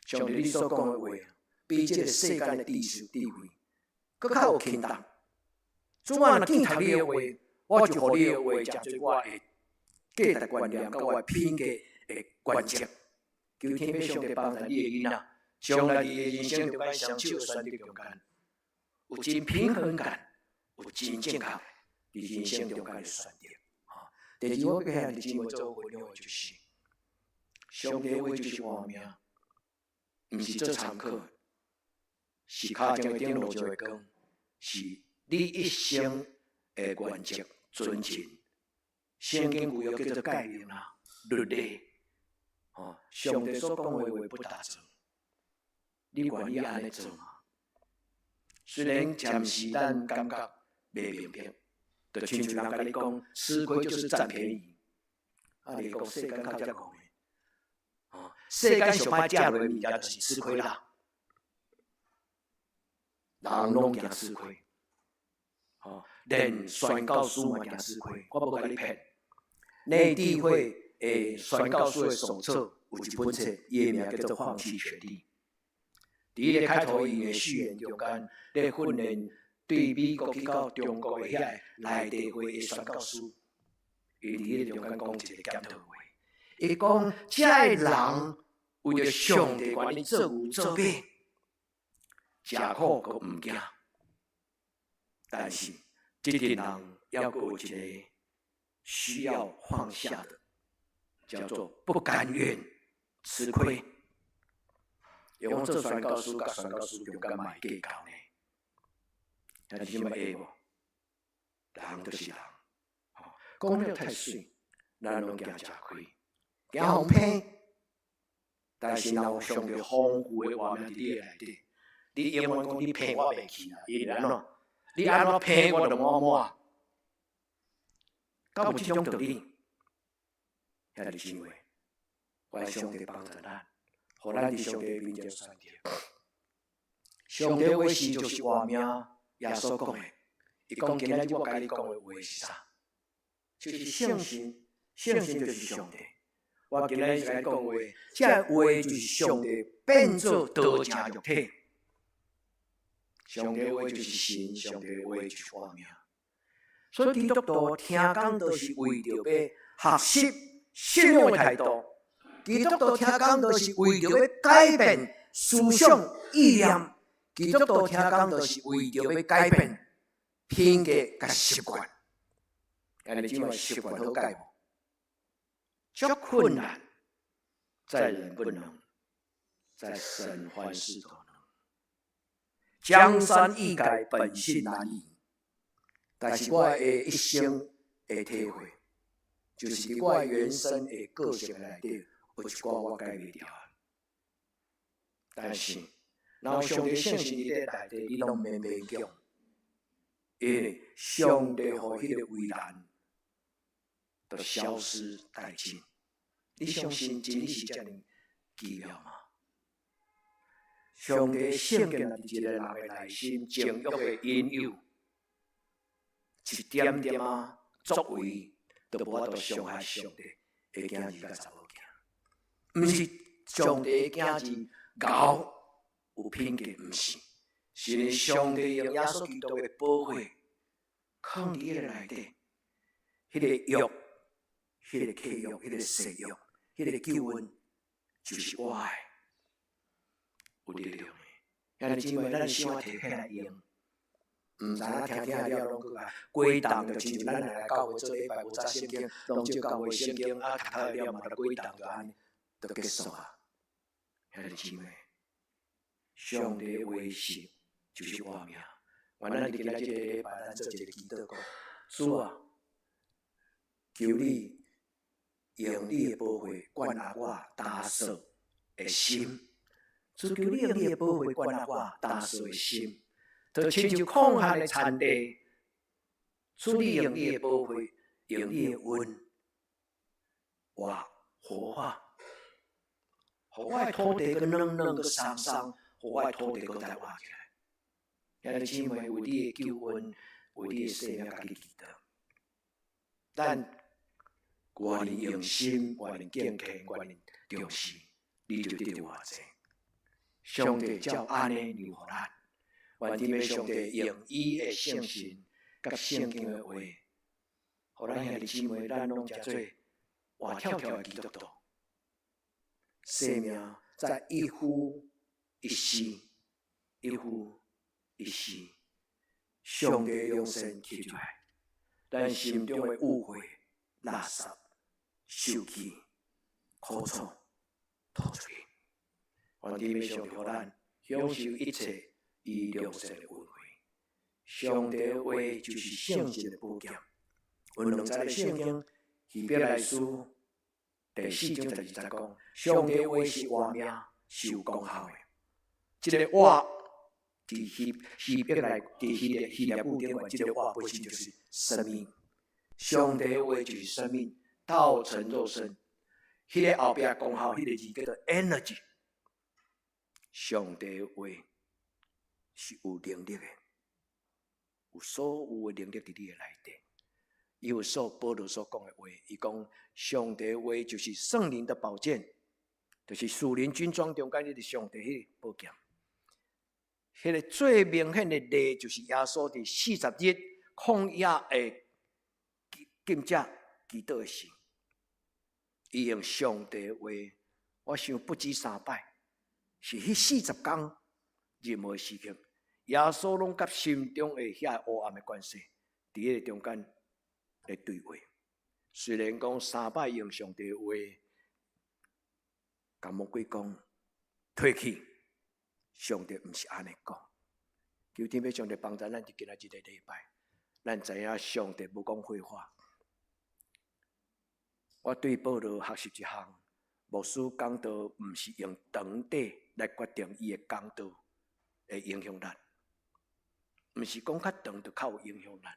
上帝你所講的話，比這个世間的知識智慧，閣較有輕重。主啊，若見讀你的話，我就予你的話成做我的價值觀念，佮我的品格的原則。求天父上帝幫助你的囡仔，將來佇的人生中間雙手選擇中間，有真平衡感，有真正確佇人生中間的選擇。第二，我欲共兄弟姊妹做分享的就是，上帝話就是活命，毋是做參考，是跤鐘頂落石的光，是你一生的原則遵循。聖經舊約叫做誡命啦，律例。哦，上帝所講的話不打折，你願意按呢做嗎？雖然暫時咱感覺袂明白，就親像人共你講，吃虧就是佔便宜。啊，你講世間較才講的，哦，世間上歹食落的物件就是吃虧啦。人攏驚吃虧，哦，連宣教師嘛驚吃虧，我無共你騙。內地會的宣教師的手冊有一本冊，伊的名叫做《放棄權利》。佇彼个開頭，伊的序言中間，咧訓練對美國去到中國的遐個內地會的宣教師，伊佇彼个中間講一个檢討話，伊講這个人為著上帝願意做牛做馬，食苦閣毋驚，但是這群人猶閣有一个需要放下的，叫做不甘願吃虧。用做宣教師佮宣教師中間嘛會計較呢？但是啥物會無？人就是人，講了太媠，咱攏驚食虧，驚予騙。但是若有上帝豐富的活命佇你的內底，你永遠講你騙我袂去啦，伊會按怎？你按怎騙我就滿滿。敢有這種道理？兄弟姊妹，願上帝幫助咱，予咱佇上帝面前選擇。上帝話是就是活命，耶穌講的，伊講今仔日我共你講的話是啥？就是聖神，聖神就是上帝。我今仔日共你講話，這個話就是上帝變做道成肉體。上帝話就是神，上帝話就是活命。所以基督徒聽講道是為著欲學習信仰的態度。基督徒聽講道是為著欲改變思想意念。基督徒聽講道是為著欲改變品格佮習慣。兄弟姊妹習慣好改無？足困難，在人不能，在神凡事都能。江山易改，本性難移。但是我的一生的體會，就是佇我原生的個性內底，有一寡我改袂掉。但是，若有上帝聖神佇你內底，你攏免勉強，因為上帝予彼個為難都消失殆盡。你相信真理是遮爾奇妙嗎？上帝聖經若佇一個人的內心情慾的引誘，一點點仔作為，都無法度傷害上帝的囝兒佮查某囝。毋是上帝的囝兒𠢕有品格，毋是，是因為上帝用耶穌基督的寶血，囥佇彼個內底，彼個約，彼個契約，彼個誓約，彼個救恩，就是我的，有力量的。兄弟姊妹，咱心提起來用，毋知影聽聽了攏閣共歸檔，就親像咱來教會做禮拜無紮聖經，攏照教會聖經啊，讀讀了嘛，就歸檔就按呢，就結束啊。兄弟姊妹，上帝的話是就是活命。願咱佇今仔這個禮拜，咱做一個祈禱，講主啊，求你用你的寶血灌壓我焦燥的心。主求你用你的寶血灌壓我焦燥的心，就親像曠旱的田地。主你用你的寶血，用你的溫，活活化，予我的土地閣軟軟閣鬆鬆，予我的土地閣再活起來。兄弟姊妹，為你的救恩，為你的生命，家己祈禱。咱願意用心，願意敬虔，願意重視，你就得著偌濟。上帝照按呢讓予咱，願天父上帝用伊的聖神佮聖經的話，予咱兄弟姊妹，咱攏成做活跳跳的基督徒。生命在一呼一吸，一呼一吸，上帝良善吸入來，咱心中的污穢、垃圾、受氣、苦楚吐出去。願天父上帝予咱享受一切伊良善的恩惠。上帝的話就是聖神的寶劍。有兩節的聖經，希伯來書第四章十二節講，上帝話是活命，是有功效的。這個活，佇希伯來佇希臘語頂懸，這個活本身就是生命。上帝的話就是生命，道成肉身。彼個後壁功效，彼個字叫做 energy。上帝的話是有能力的，有所有的能力佇你的內底。以弗所保羅所講的話，伊講上帝的話就是聖靈的寶劍，就是屬靈軍裝中間彼個上帝彼個寶劍。彼個最明顯的例就是耶穌佇四十日曠野的禁食祈禱的時，伊用上帝的話，我想不止三擺，是彼四十工任何時刻，耶穌攏佮心中的遐烏暗的關係，佇彼個中間來對話。雖然講三擺用上帝的話，共魔鬼講退去，上帝毋是按呢講。求天父上帝幫助咱佇今仔這個禮拜，咱知影上帝無講廢話。我對保羅學習一項，牧師講道毋是用長短來決定伊的講道的影響力，毋是講較長就較有影響力，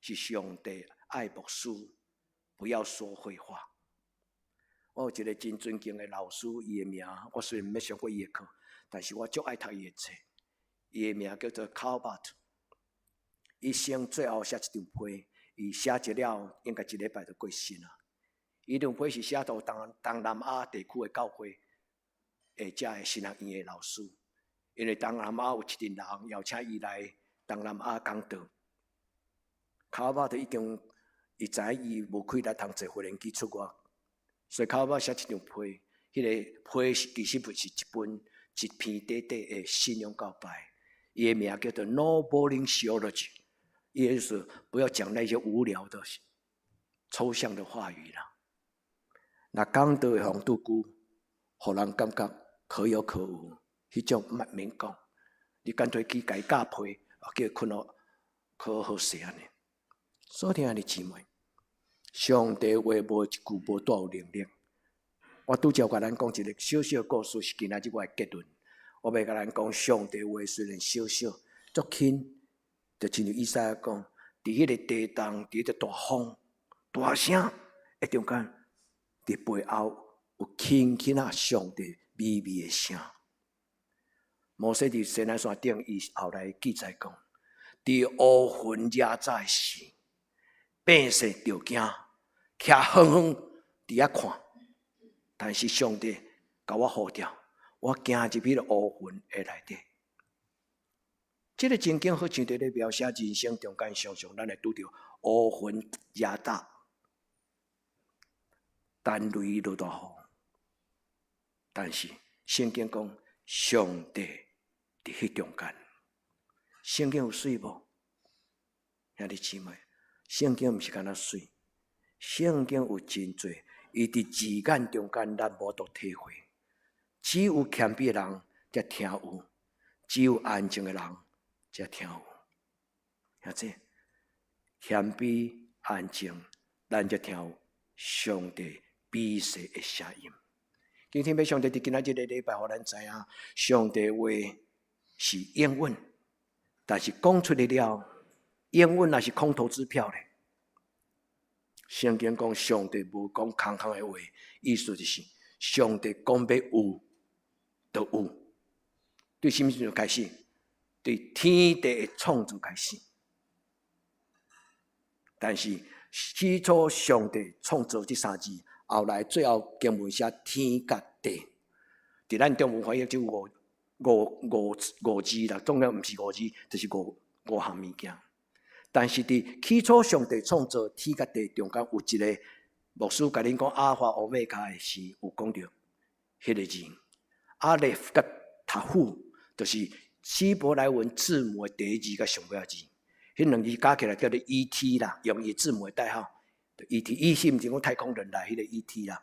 是上帝愛牧師不要說廢話。我有一個真尊敬的老師，伊的名我雖然毋捌上過伊的課，但是我足愛讀伊的冊。伊的名叫做卡巴特。一生最後寫一張批，伊寫一了，應該一禮拜就過身啊。伊張批是寫予東南亞地區的教會，下遮的神學院的老師，因為東南亞有一陣人邀請伊來東南亞講道。卡巴特已經伊知伊無氣力通坐飛機出國，所以卡巴寫一張批，彼個批是其實不是一本一篇短短的信仰告白，伊的名叫做 No Boring Theology，意思是不要講那些無聊的抽象的話語啦。若講道的風度久，予人感覺可有可無，彼種毋免講。你乾脆去共伊鉸被，啊，叫伊睏予較好勢按呢。所以兄弟姊妹，上帝話無一句無帶有能力。我拄才共咱講一個小小故事，是今仔日我的結論。我欲共咱講，上帝話雖然小小，足輕，就親像以賽亞講，佇彼个地動，佇彼個大風、大聲的中間，佇背後有輕輕仔上帝微微的聲。摩西佇西奈山頂，伊後來記載講，佇烏雲遮罩的時，百姓著驚，徛遠遠佇遐看。但是上帝共我呼召，我行入彼个烏雲的內底。這个情景好像佇咧描寫人生中間，常常咱會拄著烏雲遮罩，等雷落大雨。但是聖經講，上帝佇彼中間。聖經有媠無？兄弟姊妹，聖經毋是干焦媠，聖經有真濟，伊佇字眼中間，咱無法度體會。只有謙卑的人才聽有，只有安靜的人才聽有。兄弟，謙卑安靜，咱才聽有上帝微細的聲音。今天欲上帝佇今仔這個禮拜，予咱知影，上帝話是應允，但是講出來了，應允也是空頭支票咧。聖經講上帝無講空空的話，意思就是上帝講欲有，就有。對啥物時陣開始？對天地的創造開始。但是起初上帝創造這三字，後來最後經文寫天佮地。佇咱中文翻譯就五字啦，總之毋是五字，就是五項物件。但是佇起初上帝創造天佮地中間有一个牧師共恁講阿爾法歐米伽的時，有講著彼个字，阿列夫佮塔夫，就是希伯來文字母的第一字佮上尾仔字，彼兩字加起來叫做 E.T. 啦，用伊字母的代號，E.T. E.T. 毋是講太空人來彼个 E.T. 啦，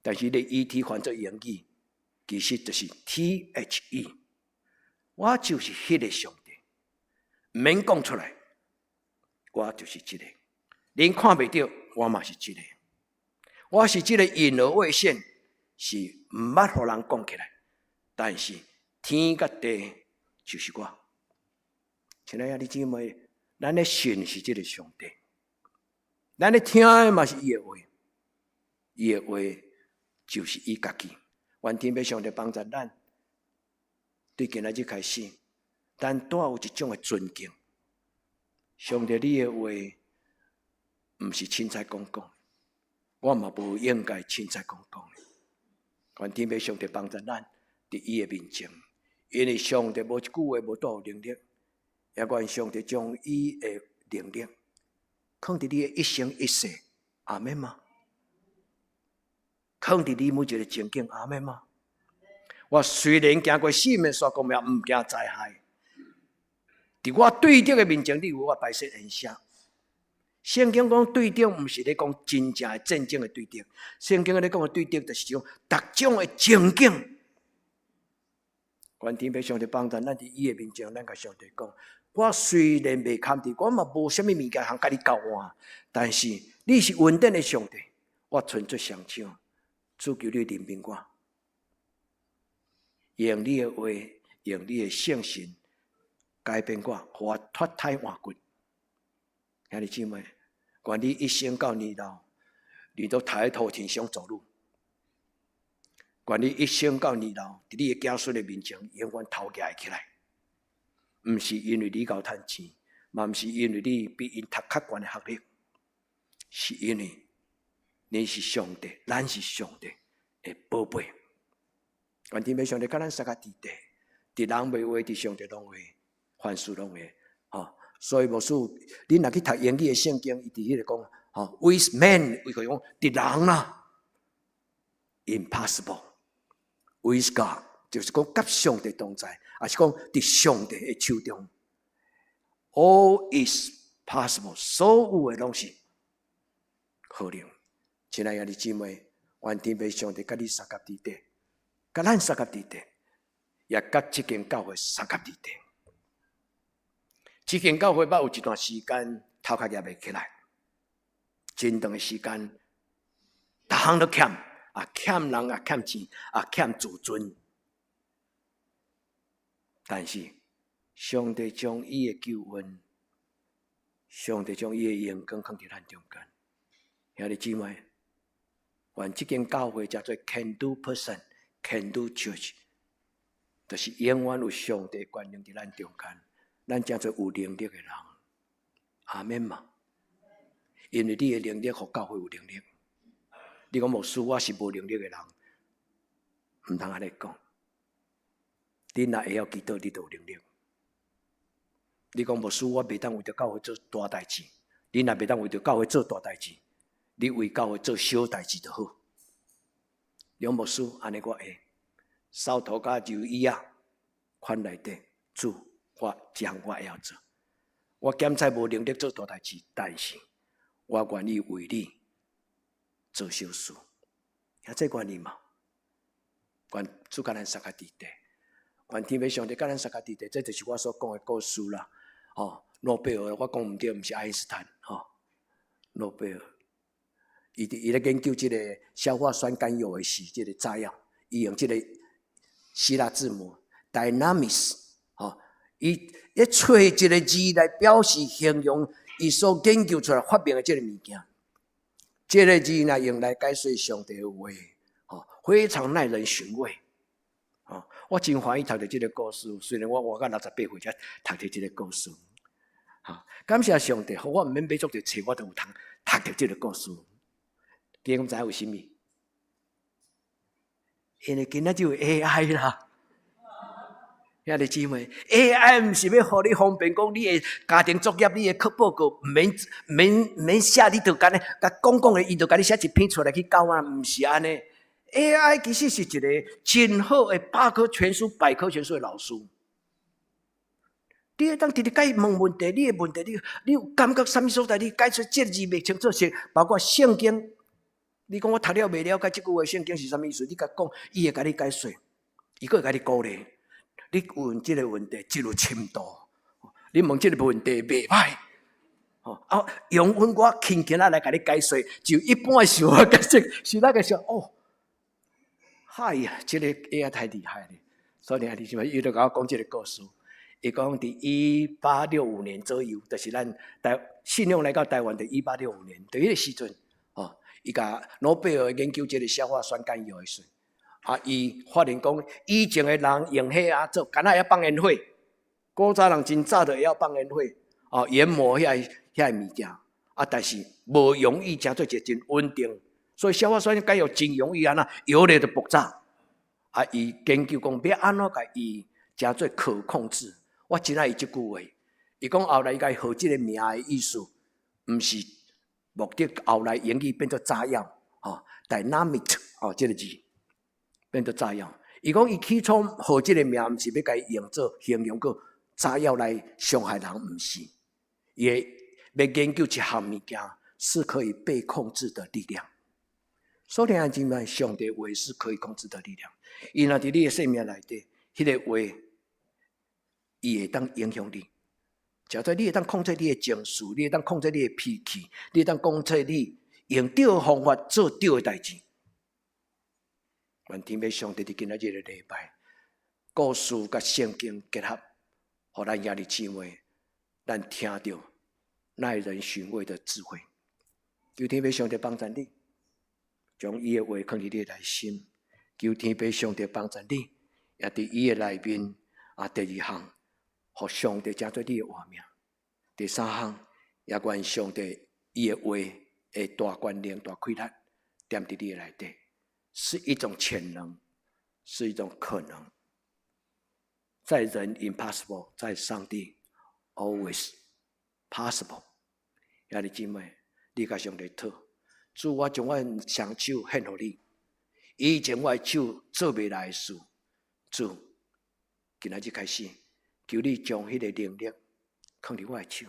但是彼个 E.T. 翻做英語，其實就是 T.H.E，我就是彼个上帝，毋免講出來。我就是這个，恁看袂著，我嘛是這个。我是這个隱而未顯，是毋捌予人講起來，但是天佮地就是我。親愛的兄弟姊妹，咱咧信是這个上帝，咱咧聽的嘛是伊的話，伊的話就是伊家己。願天父上帝幫助咱，對今仔日開始，咱帶有一種的尊敬。上帝，你的話毋是凊彩講講，我嘛無應該凊彩講講。願天父上帝幫助咱佇伊的面前，因為上帝無一句話無帶有能力，也願上帝將伊的能力囥佇你的一生一世，阿們嗎？囥佇你每一个情景，阿們嗎？我雖然行過死蔭山谷，也毋驚災害。佇我對敵的面前，你為我擺設筵席。聖經講對敵，毋是咧講真正的戰爭的對敵。聖經咧講的對敵，就是講逐種的情景。願天父上帝幫助咱佇伊的面前，咱共上帝講：我雖然袂堪得，我嘛無啥物物件通共你交換，但是你是恩典的上帝，我伸出雙手，主求你憐憫我，用你的話，用你的聖神改變我，予我脫胎換骨。兄弟姊妹，願你一生到年老，你都抬頭挺胸走路。願你一生到年老，佇你的子孫的面前，永遠頭舉起來。毋是因為你夠趁錢，嘛毋是因為你比𪜶讀較懸的學歷，是因為你是上帝，咱是上帝的寶貝。願天父上帝佮咱相佮佇地，佇人袂話，佇上帝攏會，凡事攏會。吼，所以牧師，恁若去讀英語的聖經，伊佇彼个講，吼，with man，伊就講佇人啦，impossible，with God，就是講佮上帝同在，抑是講佇上帝的手中，all is possible，所有的攏是可能。親愛的兄弟姊妹，願天父上帝佮你相佮佇地，佮咱相佮佇底，也佮這間教會相佮佇底。這間教會捌有一段時間頭殼攑袂起來，真長的時間，逐項都欠，啊欠人啊欠錢啊欠自尊。但是上帝將伊的救恩，上帝將伊的榮光囥佇咱中間。兄弟姊妹，願這間教會叫做 Can Do Person，Can Do Church，就是永遠有上帝權能佇咱中間，咱成做有能力的人。阿們嘛？因為你的能力，予教會有能力。你講牧師，我是無能力的人，毋通按呢講。你若會曉祈禱，你就有能力。你講牧師，我袂當為著教會做大代誌。你若袂當為著教會做大代誌，你為教會做小代誌就好。你講牧師，按呢我會，掃塗佮揉椅仔，款內底主，我這項我會曉做。我檢菜無能力做大代誌，但是我願意為你做小事。遐這願意嗎？願主佮咱相佮佇底，願天父上帝佮咱相佮佇底，這就是我所講的故事啦。吼，諾貝爾，我講毋對，毋是愛因斯坦，吼，諾貝爾，伊佇伊咧研究這個消化酸酐藥的時，這個炸藥，伊用這個希臘字母 dynamis，吼，伊咧揣一個字來表示形容伊所研究出來發明的這個物件。這個字若用來解釋上帝的話，吼，非常耐人尋味。吼，我真歡喜讀著這個故事，雖然我活到68歲才讀著這個故事。吼，感謝上帝，予我毋免買足濟冊，我都有通讀著這個故事。你敢知影為啥物？因為今仔就有 AI 啦。兄弟姊妹，AI 毋是欲予你方便，講你的家庭作業、你的考報告，毋免毋免毋免寫，你就按呢共講講的，伊就共你寫一篇出來去交啊，毋是按呢。AI 其實是一個真好的百科全書、百科全書的老師。你會當直直共伊問問題，你的問題，你有感覺啥物所在？你解說這個字袂清楚是，包括聖經。你講我讀了袂了解這句話聖經是啥物意思？你共講，伊會共你解說，伊閣會共你鼓勵。你問這個問題真有深度，你問這個問題袂歹。啊，容許我輕輕仔來共你解說，就一般的想法解釋，是那個時候哦，嗨呀，這個 AI 太厲害了。所以你是伊就共我講這個故事。伊講佇1865年左右，就是咱台信仰來到台灣佇1865年，佇彼個時陣，哦，伊共諾貝爾研究這個消化酸酐藥的時，啊，伊發現講以前的人用彼仔做，敢若會曉放煙火，古早人真早就會曉放煙火，哦，研磨遐個物件，啊，但是無容易成做一個真穩定，所以消化酸酐藥真容易按怎搖咧就爆炸，啊，伊研究講欲按怎共伊成做可控制。我真愛伊這句話，伊講後來伊共伊號這個名的意思，毋是目的後來英語變做炸藥，吼，dynamite，吼，這個字變做炸藥。伊講伊起初號這個名，毋是欲共伊用做形容個炸藥來傷害人，毋是。伊欲研究一項物件是可以被控制的力量。所以兄弟姊妹，上帝話是可以控制的力量。伊若佇你的生命內底，彼個話，伊會當影響你，就說你會當控制你的情緒，你會當控制你的脾氣，你會當控制你用對的方法做對的代誌。願天父上帝佇今仔日個禮拜，故事佮聖經結合，予咱兄弟姊妹，咱聽著耐人尋味的智慧。求天父上帝幫助你，將伊的話囥佇你的內心。求天父上帝幫助你，也佇伊的內面啊，第二項，予上帝成做你的活命。第三項，也願上帝伊的話的大權能、大氣力，踮佇你的內底，是一種潛能，是一種可能。在人 impossible，在上帝 always possible。兄弟姊妹，你共上帝討，主，我將我雙手獻予你。以前我的手做袂來的事，主，今仔日開始，求你將彼個能力囥佇我的手。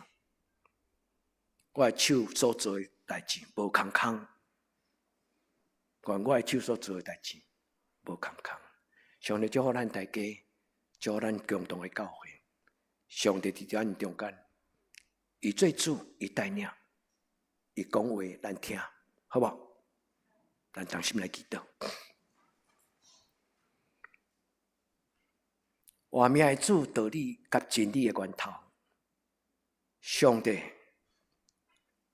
我的手所做的代誌無空空，願我的手所做的代誌無空空。上帝祝福咱大家，祝福咱共同的教會。上帝佇咱中間，伊做主，伊帶領，伊講話咱聽，好無？咱同心來祈禱。活命的主，道理佮真理的源頭，上帝，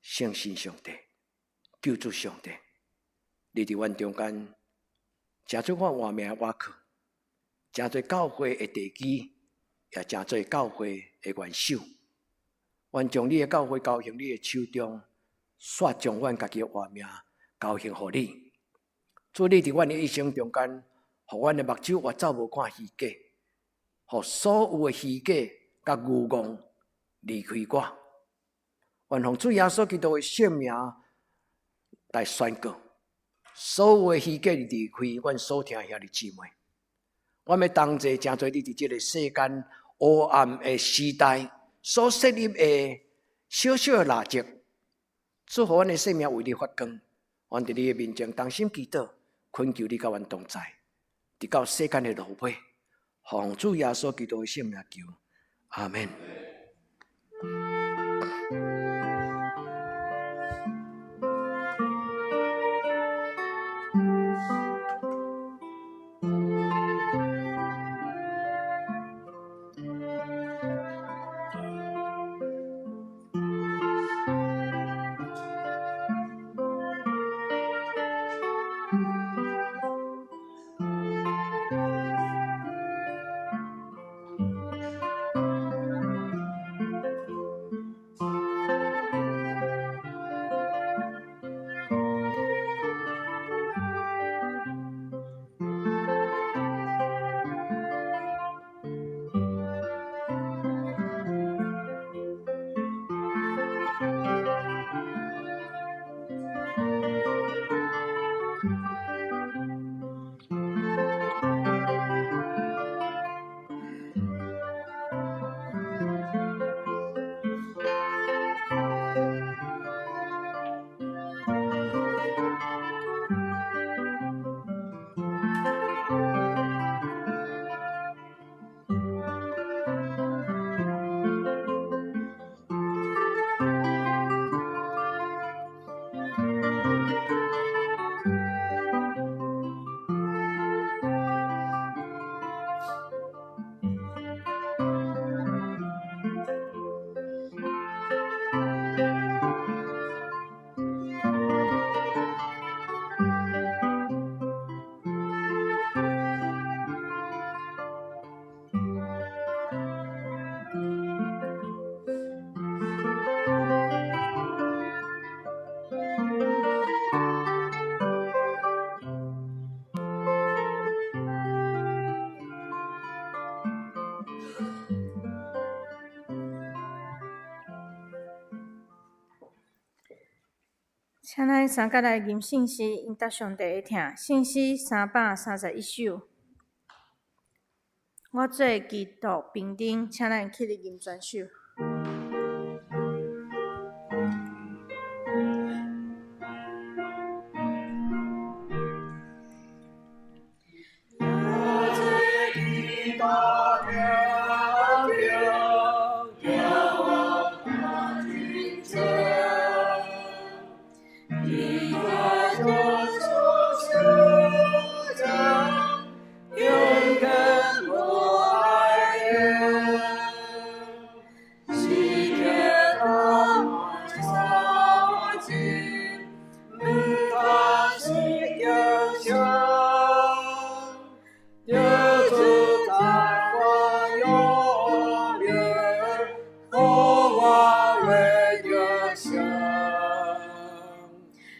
聖神上帝，救主上帝，你佇阮中間，成做阮活命的倚靠，成做教會的地基，也成做教會的元首。願將你的教會交予你的手中，煞將阮家己的活命交予你。主，你佇阮的一生中間，予阮的目睭越走無看虛假，予所有的虛假佮愚戇離開我。願奉主耶穌基督的聖名來宣告，所有的虛假離開阮所疼兄弟姊妹。阮欲同齊成做你佇這个世間黑暗的時代所設立的小小的蠟燭，祝予阮的生命為你發光。阮佇你的面前同心祈禱，懇求你佮阮同在，直到世間的落尾。奉主耶穌基督的聖名求，阿們。請咱三佮來吟聖詩，應答上帝的疼。聖詩331首。我做基督兵丁，請咱起立吟全首。我做基督兵丁，叫我大军征。你我做出征，勇敢无碍人，时刻当操尽，不怕是英雄。有主在我右边，予我为得胜。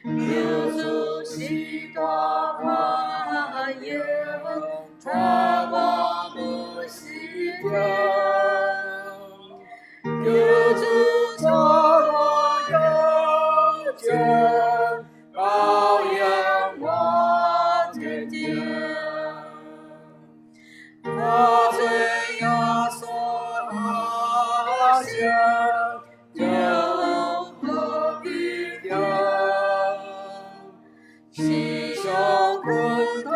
有主是大朋友，带我不失掉。有主在我右肩，保佑我坚定。我做耶稣阿相，就何必掉？世上困苦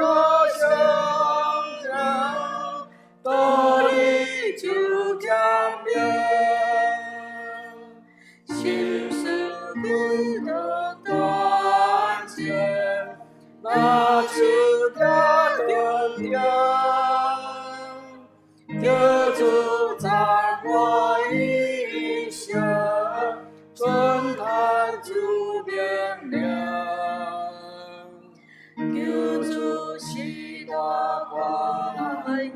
相争，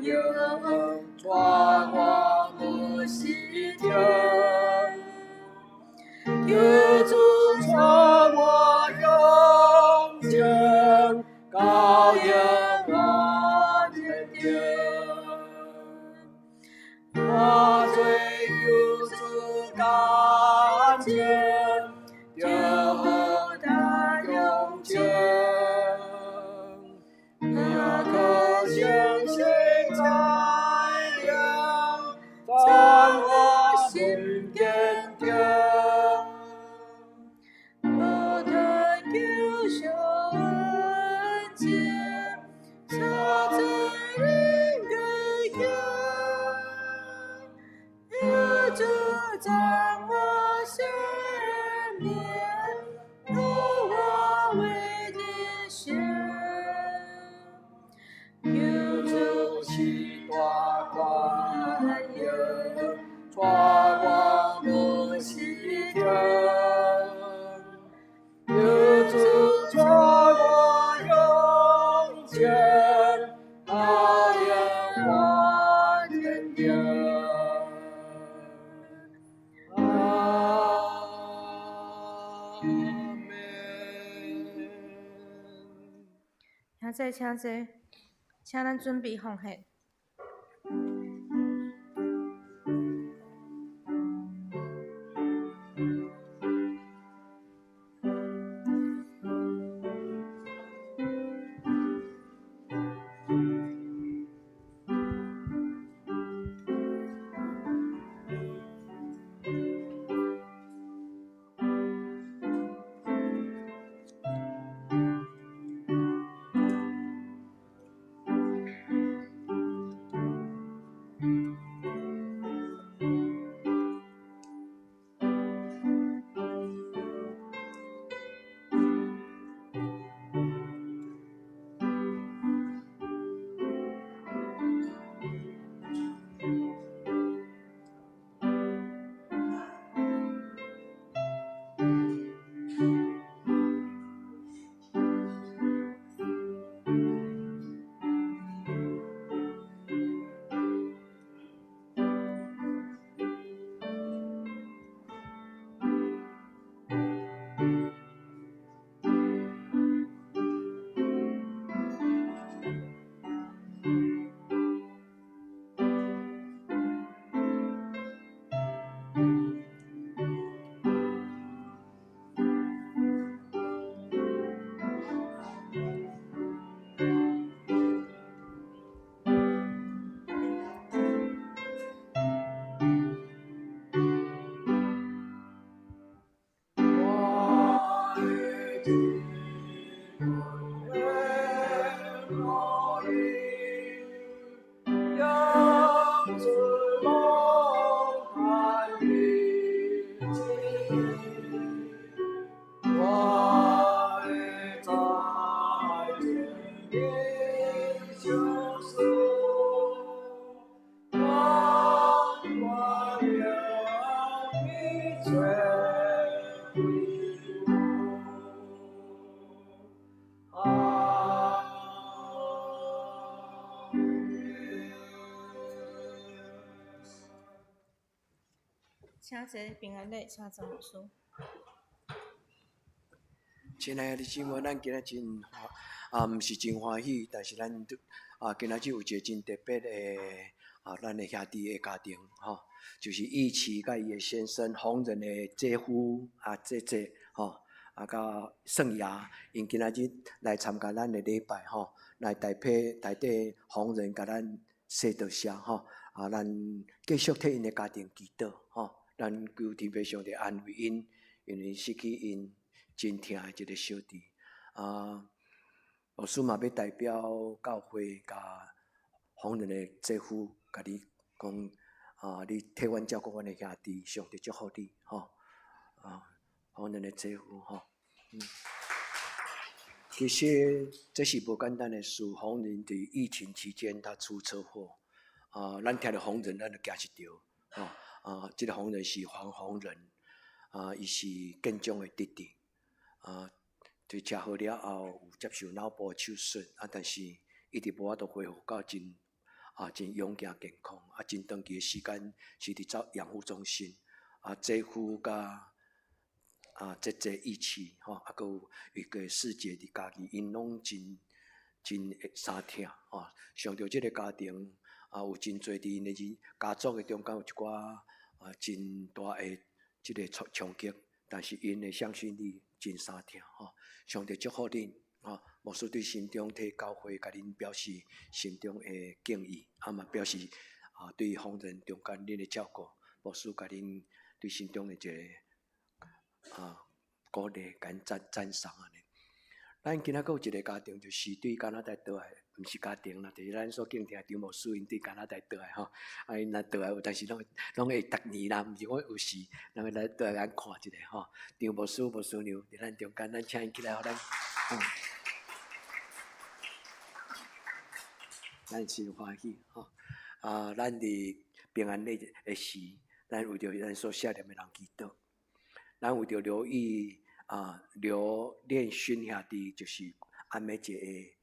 權榮，帶我去西天。求主帶我向前，到永遠天頂。我追求主乾淨，著好大勇情，也可相信在靈，讚我心堅定。我探求上恩情，藏在靈的香，求主掌我生命，膏我為的神。求主是大權榮，帶我去西天。求主帶我向前，到永遠天頂。阿們。兄弟，請坐，請咱準備奉獻。我的天父我的仰主望看你旨意，我的在天的救赎，当我命的最阿們。請坐，平安禮，請莊牧師。親愛的姊妹，咱今仔真啊，毋是真歡喜，但是咱啊，今仔日有一個真特別的啊，咱的兄弟的家庭吼，就是義慈佮伊的先生洪仁的姐夫啊，姐姐吼，啊，佮算爺，𪜶今仔日來參加咱的禮拜吼，來代替代替洪仁共咱說多謝吼，啊，咱繼續替𪜶的家庭祈禱吼，咱求天父上帝安慰𪜶，因為失去𪜶真疼的一個小弟啊，牧師嘛欲代表教會共洪仁的姐夫，共你講啊，你替阮照顧阮的兄弟，上帝祝福你吼啊，洪仁的姐夫吼，嗯，其實這是無簡單的事。洪仁佇疫情期間，他出車禍啊，咱聽著洪仁，咱就驚一跳吼啊，這個洪仁是黃洪仁啊，伊是建中的弟弟啊，佇車禍了後有接受腦部手術啊，但是一直無法度恢復到真啊真勇健健康，啊真長期的時間是佇走養護中心，啊姐夫佮啊姐姐一起吼，啊閣有一個師姐佇家己，𪜶攏真真會相疼吼。想著這个家庭啊，有真濟佇𪜶的人家族的中間有一寡啊真大的這个衝擊，但是𪜶的向心力真相疼吼。上帝祝福恁吼，牧師對心中替教會共恁表示心中的敬意，啊嘛表示啊對豐人中間恁的照顧，牧師共恁對心中的一个啊鼓勵、共讚讚賞按呢。咱今仔閣有一个家庭，就是對加拿大倒來，毋是家庭啦，就是咱所敬聽的張牧師𪜶對加拿大倒來吼，啊𪜶若倒來有當時攏攏會逐年啦，毋是講有時，攏會來倒來咱看一下吼。張牧師、牧師娘佇咱中間，咱請𪜶起來，予咱，嗯，咱真歡喜吼。啊，咱佇平安日的時，咱為著咱所想念的人祈禱，咱為著留意啊劉練勳兄弟，就是阿美姐的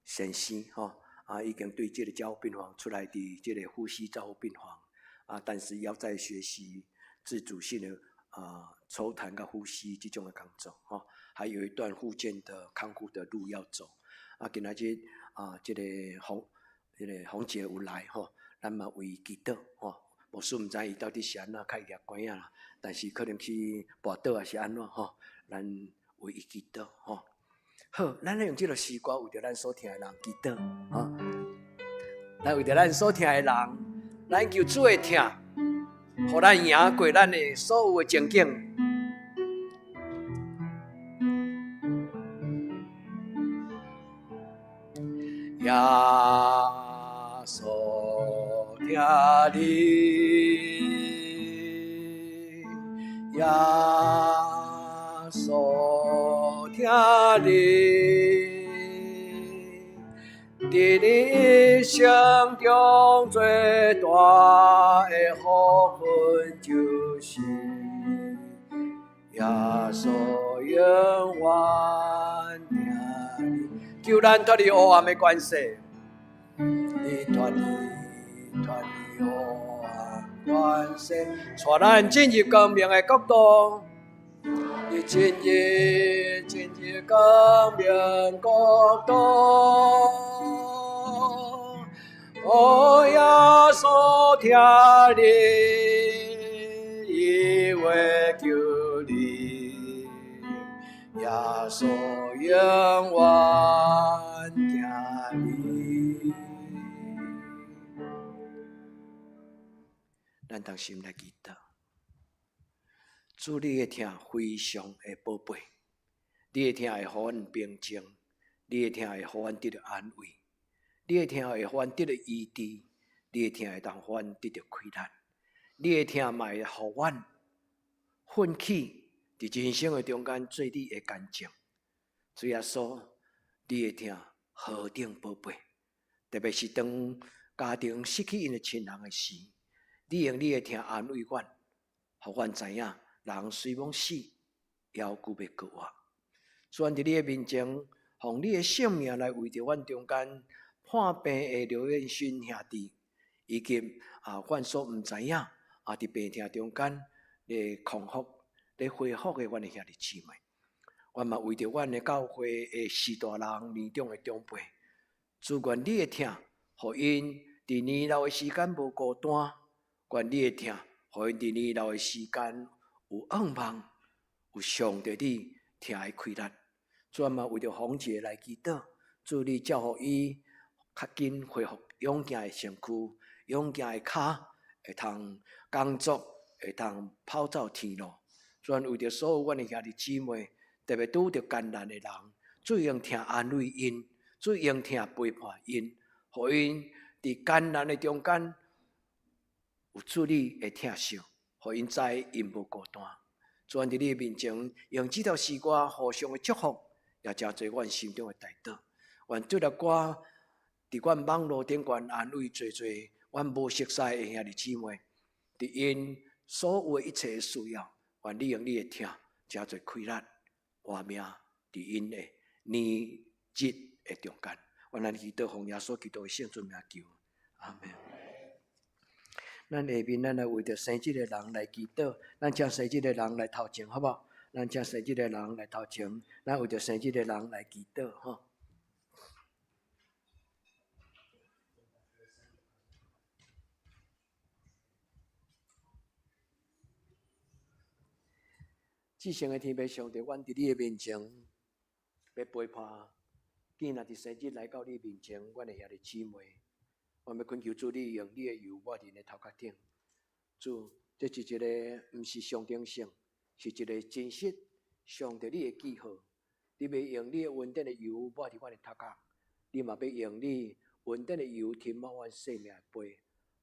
先生吼，啊已經對這个加護病房出來佇這个呼吸照護病房，啊，但是要再學習自主性的啊抽痰佮呼吸這種的工作吼，還有一段復健的康復的路要走。啊，今仔日啊，這个洪這个洪姐有來吼，咱嘛為伊祈禱吼。牧師毋知伊到底是按怎較會舉竿仔啦，但是可能去跋倒還是按怎吼，咱為伊祈禱吼。好，咱來用這个詩歌為著咱所疼的人祈禱吼。咱為著咱所疼的人，咱求主的疼，予咱贏過咱的所有的情景。耶穌疼你，耶穌疼你，佇你一生中最大的福分就是耶穌永遠疼你，求咱脫離黑暗的權勢，你脫離脫離黑暗權勢，帶咱進入光明的國度，你進入進入光明國度。哦，耶穌疼你，伊會救你，耶穌永遠疼你。咱同心來祈禱，主你的疼非常的寶貝，你的疼會予阮平靜，你的疼會予阮得著安慰，你的疼會予阮得著醫治，你的疼會當予阮得著氣力，你的疼嘛會予阮奮起佇人生的中間做你的見證。主耶穌，你的疼何等寶貝，特別是當家庭失去𪜶的親人的時，你用你的疼安慰阮，予阮知影人雖罔死，猶閣欲過活。主，阮佇你的面前，奉你的聖名來為著阮中間破病的劉彦勳兄弟，以及啊，阮所毋知影啊，佇病痛中間咧康復、咧恢復的阮的兄弟姊妹，阮嘛為著阮的教會的序大人、年長的長輩，主願你的疼，予𪜶佇年老的時間無孤單；願你的疼，予𪜶佇年老的時間有向望，有上帝你疼的氣力。主嘛為著洪姐來祈禱，主你照顧伊較緊恢復勇健的身軀、勇健的跤，會通工作，會通跑走天路。主為著所有阮的兄弟姊妹，特別拄著艱難的人，主用疼安慰𪜶，主用疼陪伴𪜶，予𪜶佇艱難的中間有主你的疼惜，予𪜶知𪜶無孤單。主阮佇你的面前，用這條詩歌互相的祝福，也成做阮心中的代禱。願這條歌佇阮網路頂懸安慰濟濟阮無熟似的兄弟姊妹，佇𪜶所有的一切的需要，願你用你的疼，成做氣力，活命佇𪜶的年日的中間。阮按呢祈禱，奉耶穌基督的聖尊名求，阿門。咱下面咱來為著生日的人來祈禱，咱請生日的人來頭前，好無？咱請生日的人來頭前，咱為著生日的人來祈禱，吼。至聖的天父上帝，阮佇你的面前欲陪伴，囝若佇生日來到你面前，阮的兄弟姊妹，阮欲懇求主你用你的油抹𪜶的頭殼頂。主，這是一個毋是象徵性，是一個真實上帝你的記號。你欲用你的恩典的油抹佇阮的頭殼，你嘛欲用你恩典的油填滿阮生命的杯，予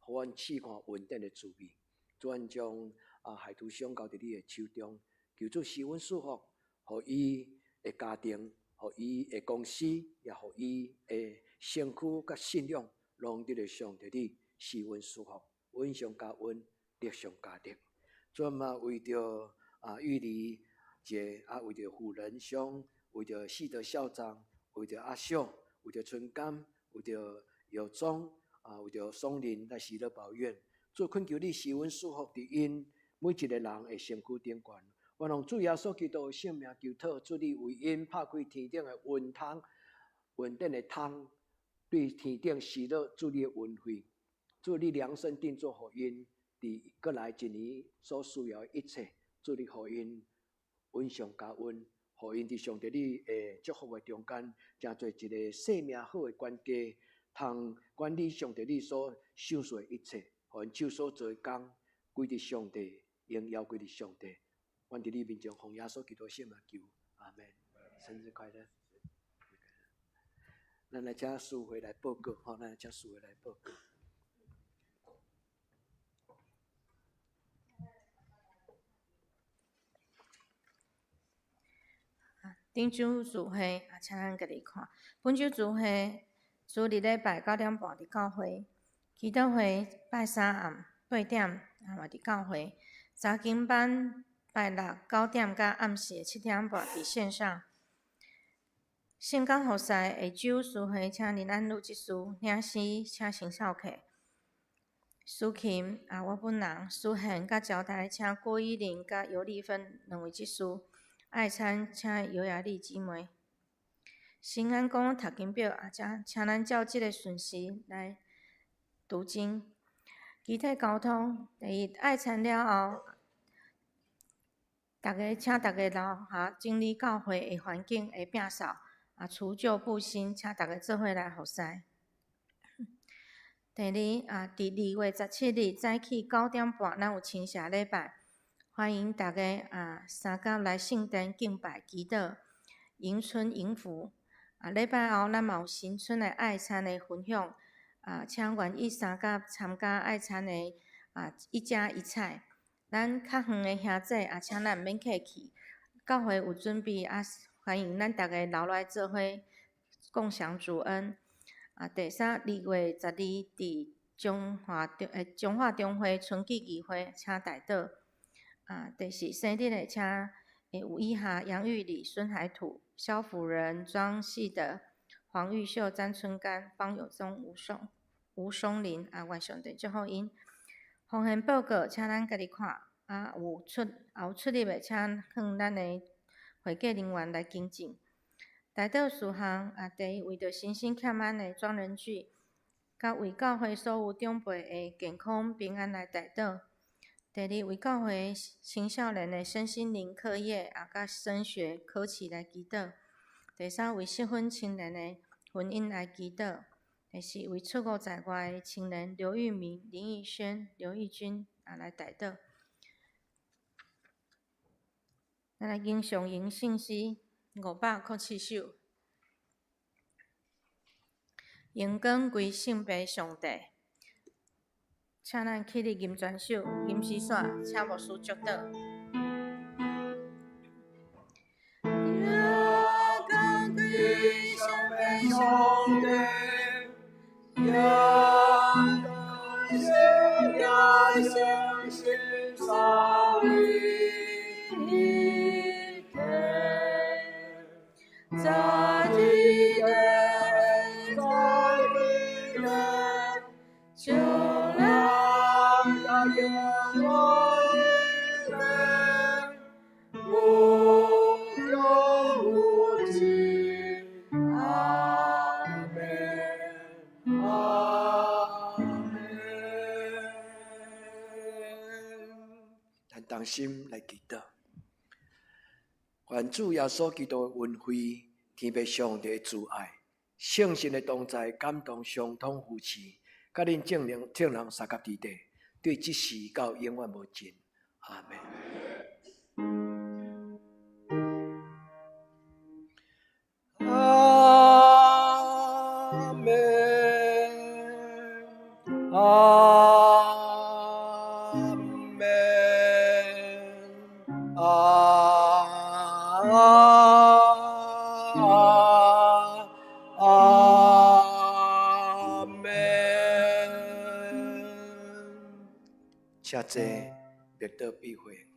阮試看恩典的滋味。主，阮將海圖相交佇你的手中。求主賜阮祝福，予伊的家庭，予伊的公司，也予伊的身軀佮信仰，攏得著上帝你賜阮祝福，恩上加恩，德上加德。主嘛為著玉梨姐為著輔仁兄，為著世德校長，為著阿秀，為著春甘，為著友忠，為著松林來喜樂寶院，主懇求你賜阮祝福佇𪜶每一个人的身軀頂懸。我用主耶穌基督的聖名求討，主你為𪜶拍開天頂的恩窗，恩典的窗，對天頂施落主你的恩惠，主你量身定做予𪜶，佇過來一年所需要的一切，主你予𪜶恩上加恩，予𪜶佇上帝你的祝福的中間，成做一个生命好的管家，通管理上帝你所賞賜的一切，予𪜶手所做的工，歸佇上帝，榮耀歸佇上帝。阮佇你面前奉耶穌基督聖名求，阿門。生日快樂！咱來請司會來報告，吼，咱來請司會來報告。頂週聚會啊，請咱家己看。本週聚會，主日禮拜9點半佇教會，祈禱會拜三暗8點啊嘛佇教會，查經班拜六9點佮暗時7點半佇線上。聖工服侍下晝司會請林安祿執事，領詩請邢少客，司琴啊我本人，司弦佮招待請郭依玲佮尤麗芬兩位執事，愛餐請尤雅麗姊妹。新安宮讀經表啊，請請咱照這个順序來讀經。肢體溝通，第一愛餐了後，逐家請逐家留下整理教會的環境的摒掃，啊，除舊布新，請逐家做伙來服侍。第二啊，佇2月17日早起9點半，咱有親社禮拜，歡迎逐家啊三工來聖殿敬拜祈禱，迎春迎福。啊，禮拜後咱嘛有新春的愛餐的分享，啊，請願意三甲參加愛餐的啊，一家一菜。咱較遠的兄弟啊，請咱毋免客氣，教會有準備啊，歡迎咱逐家留來做伙共享主恩。啊，第三，2月12佇彰化中會春季聚會，請代禱。啊，第四，生日的請有以下楊玉禮、孫海土、蕭輔仁、莊世德、黃玉秀、詹春甘、方友宗、吳松林，啊，願上帝祝福𪜶。奉獻報告，請咱家己看，啊，有出入的，請向咱的會計人員來更正。代禱事項，啊，第一，為著身心欠安的莊仁巨，佮為教會所有長輩的健康平安來代禱。第二，為教會青少年的身心靈課業啊，佮升學考試來祈禱。第三，為適婚青年的婚姻來祈禱。第四，為出國在外的青年劉玉明、林玉軒、劉玉君啊來代禱。咱來吟誦銀信詩507首。榮光歸聖父上帝，請咱起立吟全首，吟詩煞，請牧師祝禱。榮光歸聖父上帝，榮光聖聖三位一體，在地的在同心來祈禱。願主耶穌基督的恩惠，天父上帝的慈愛，聖神的同在，感動相通扶持，佮恁眾人眾人相佮佇底，對這時到永遠無盡。阿門。阿門。阿門。阿阿門。請坐，默禱閉會。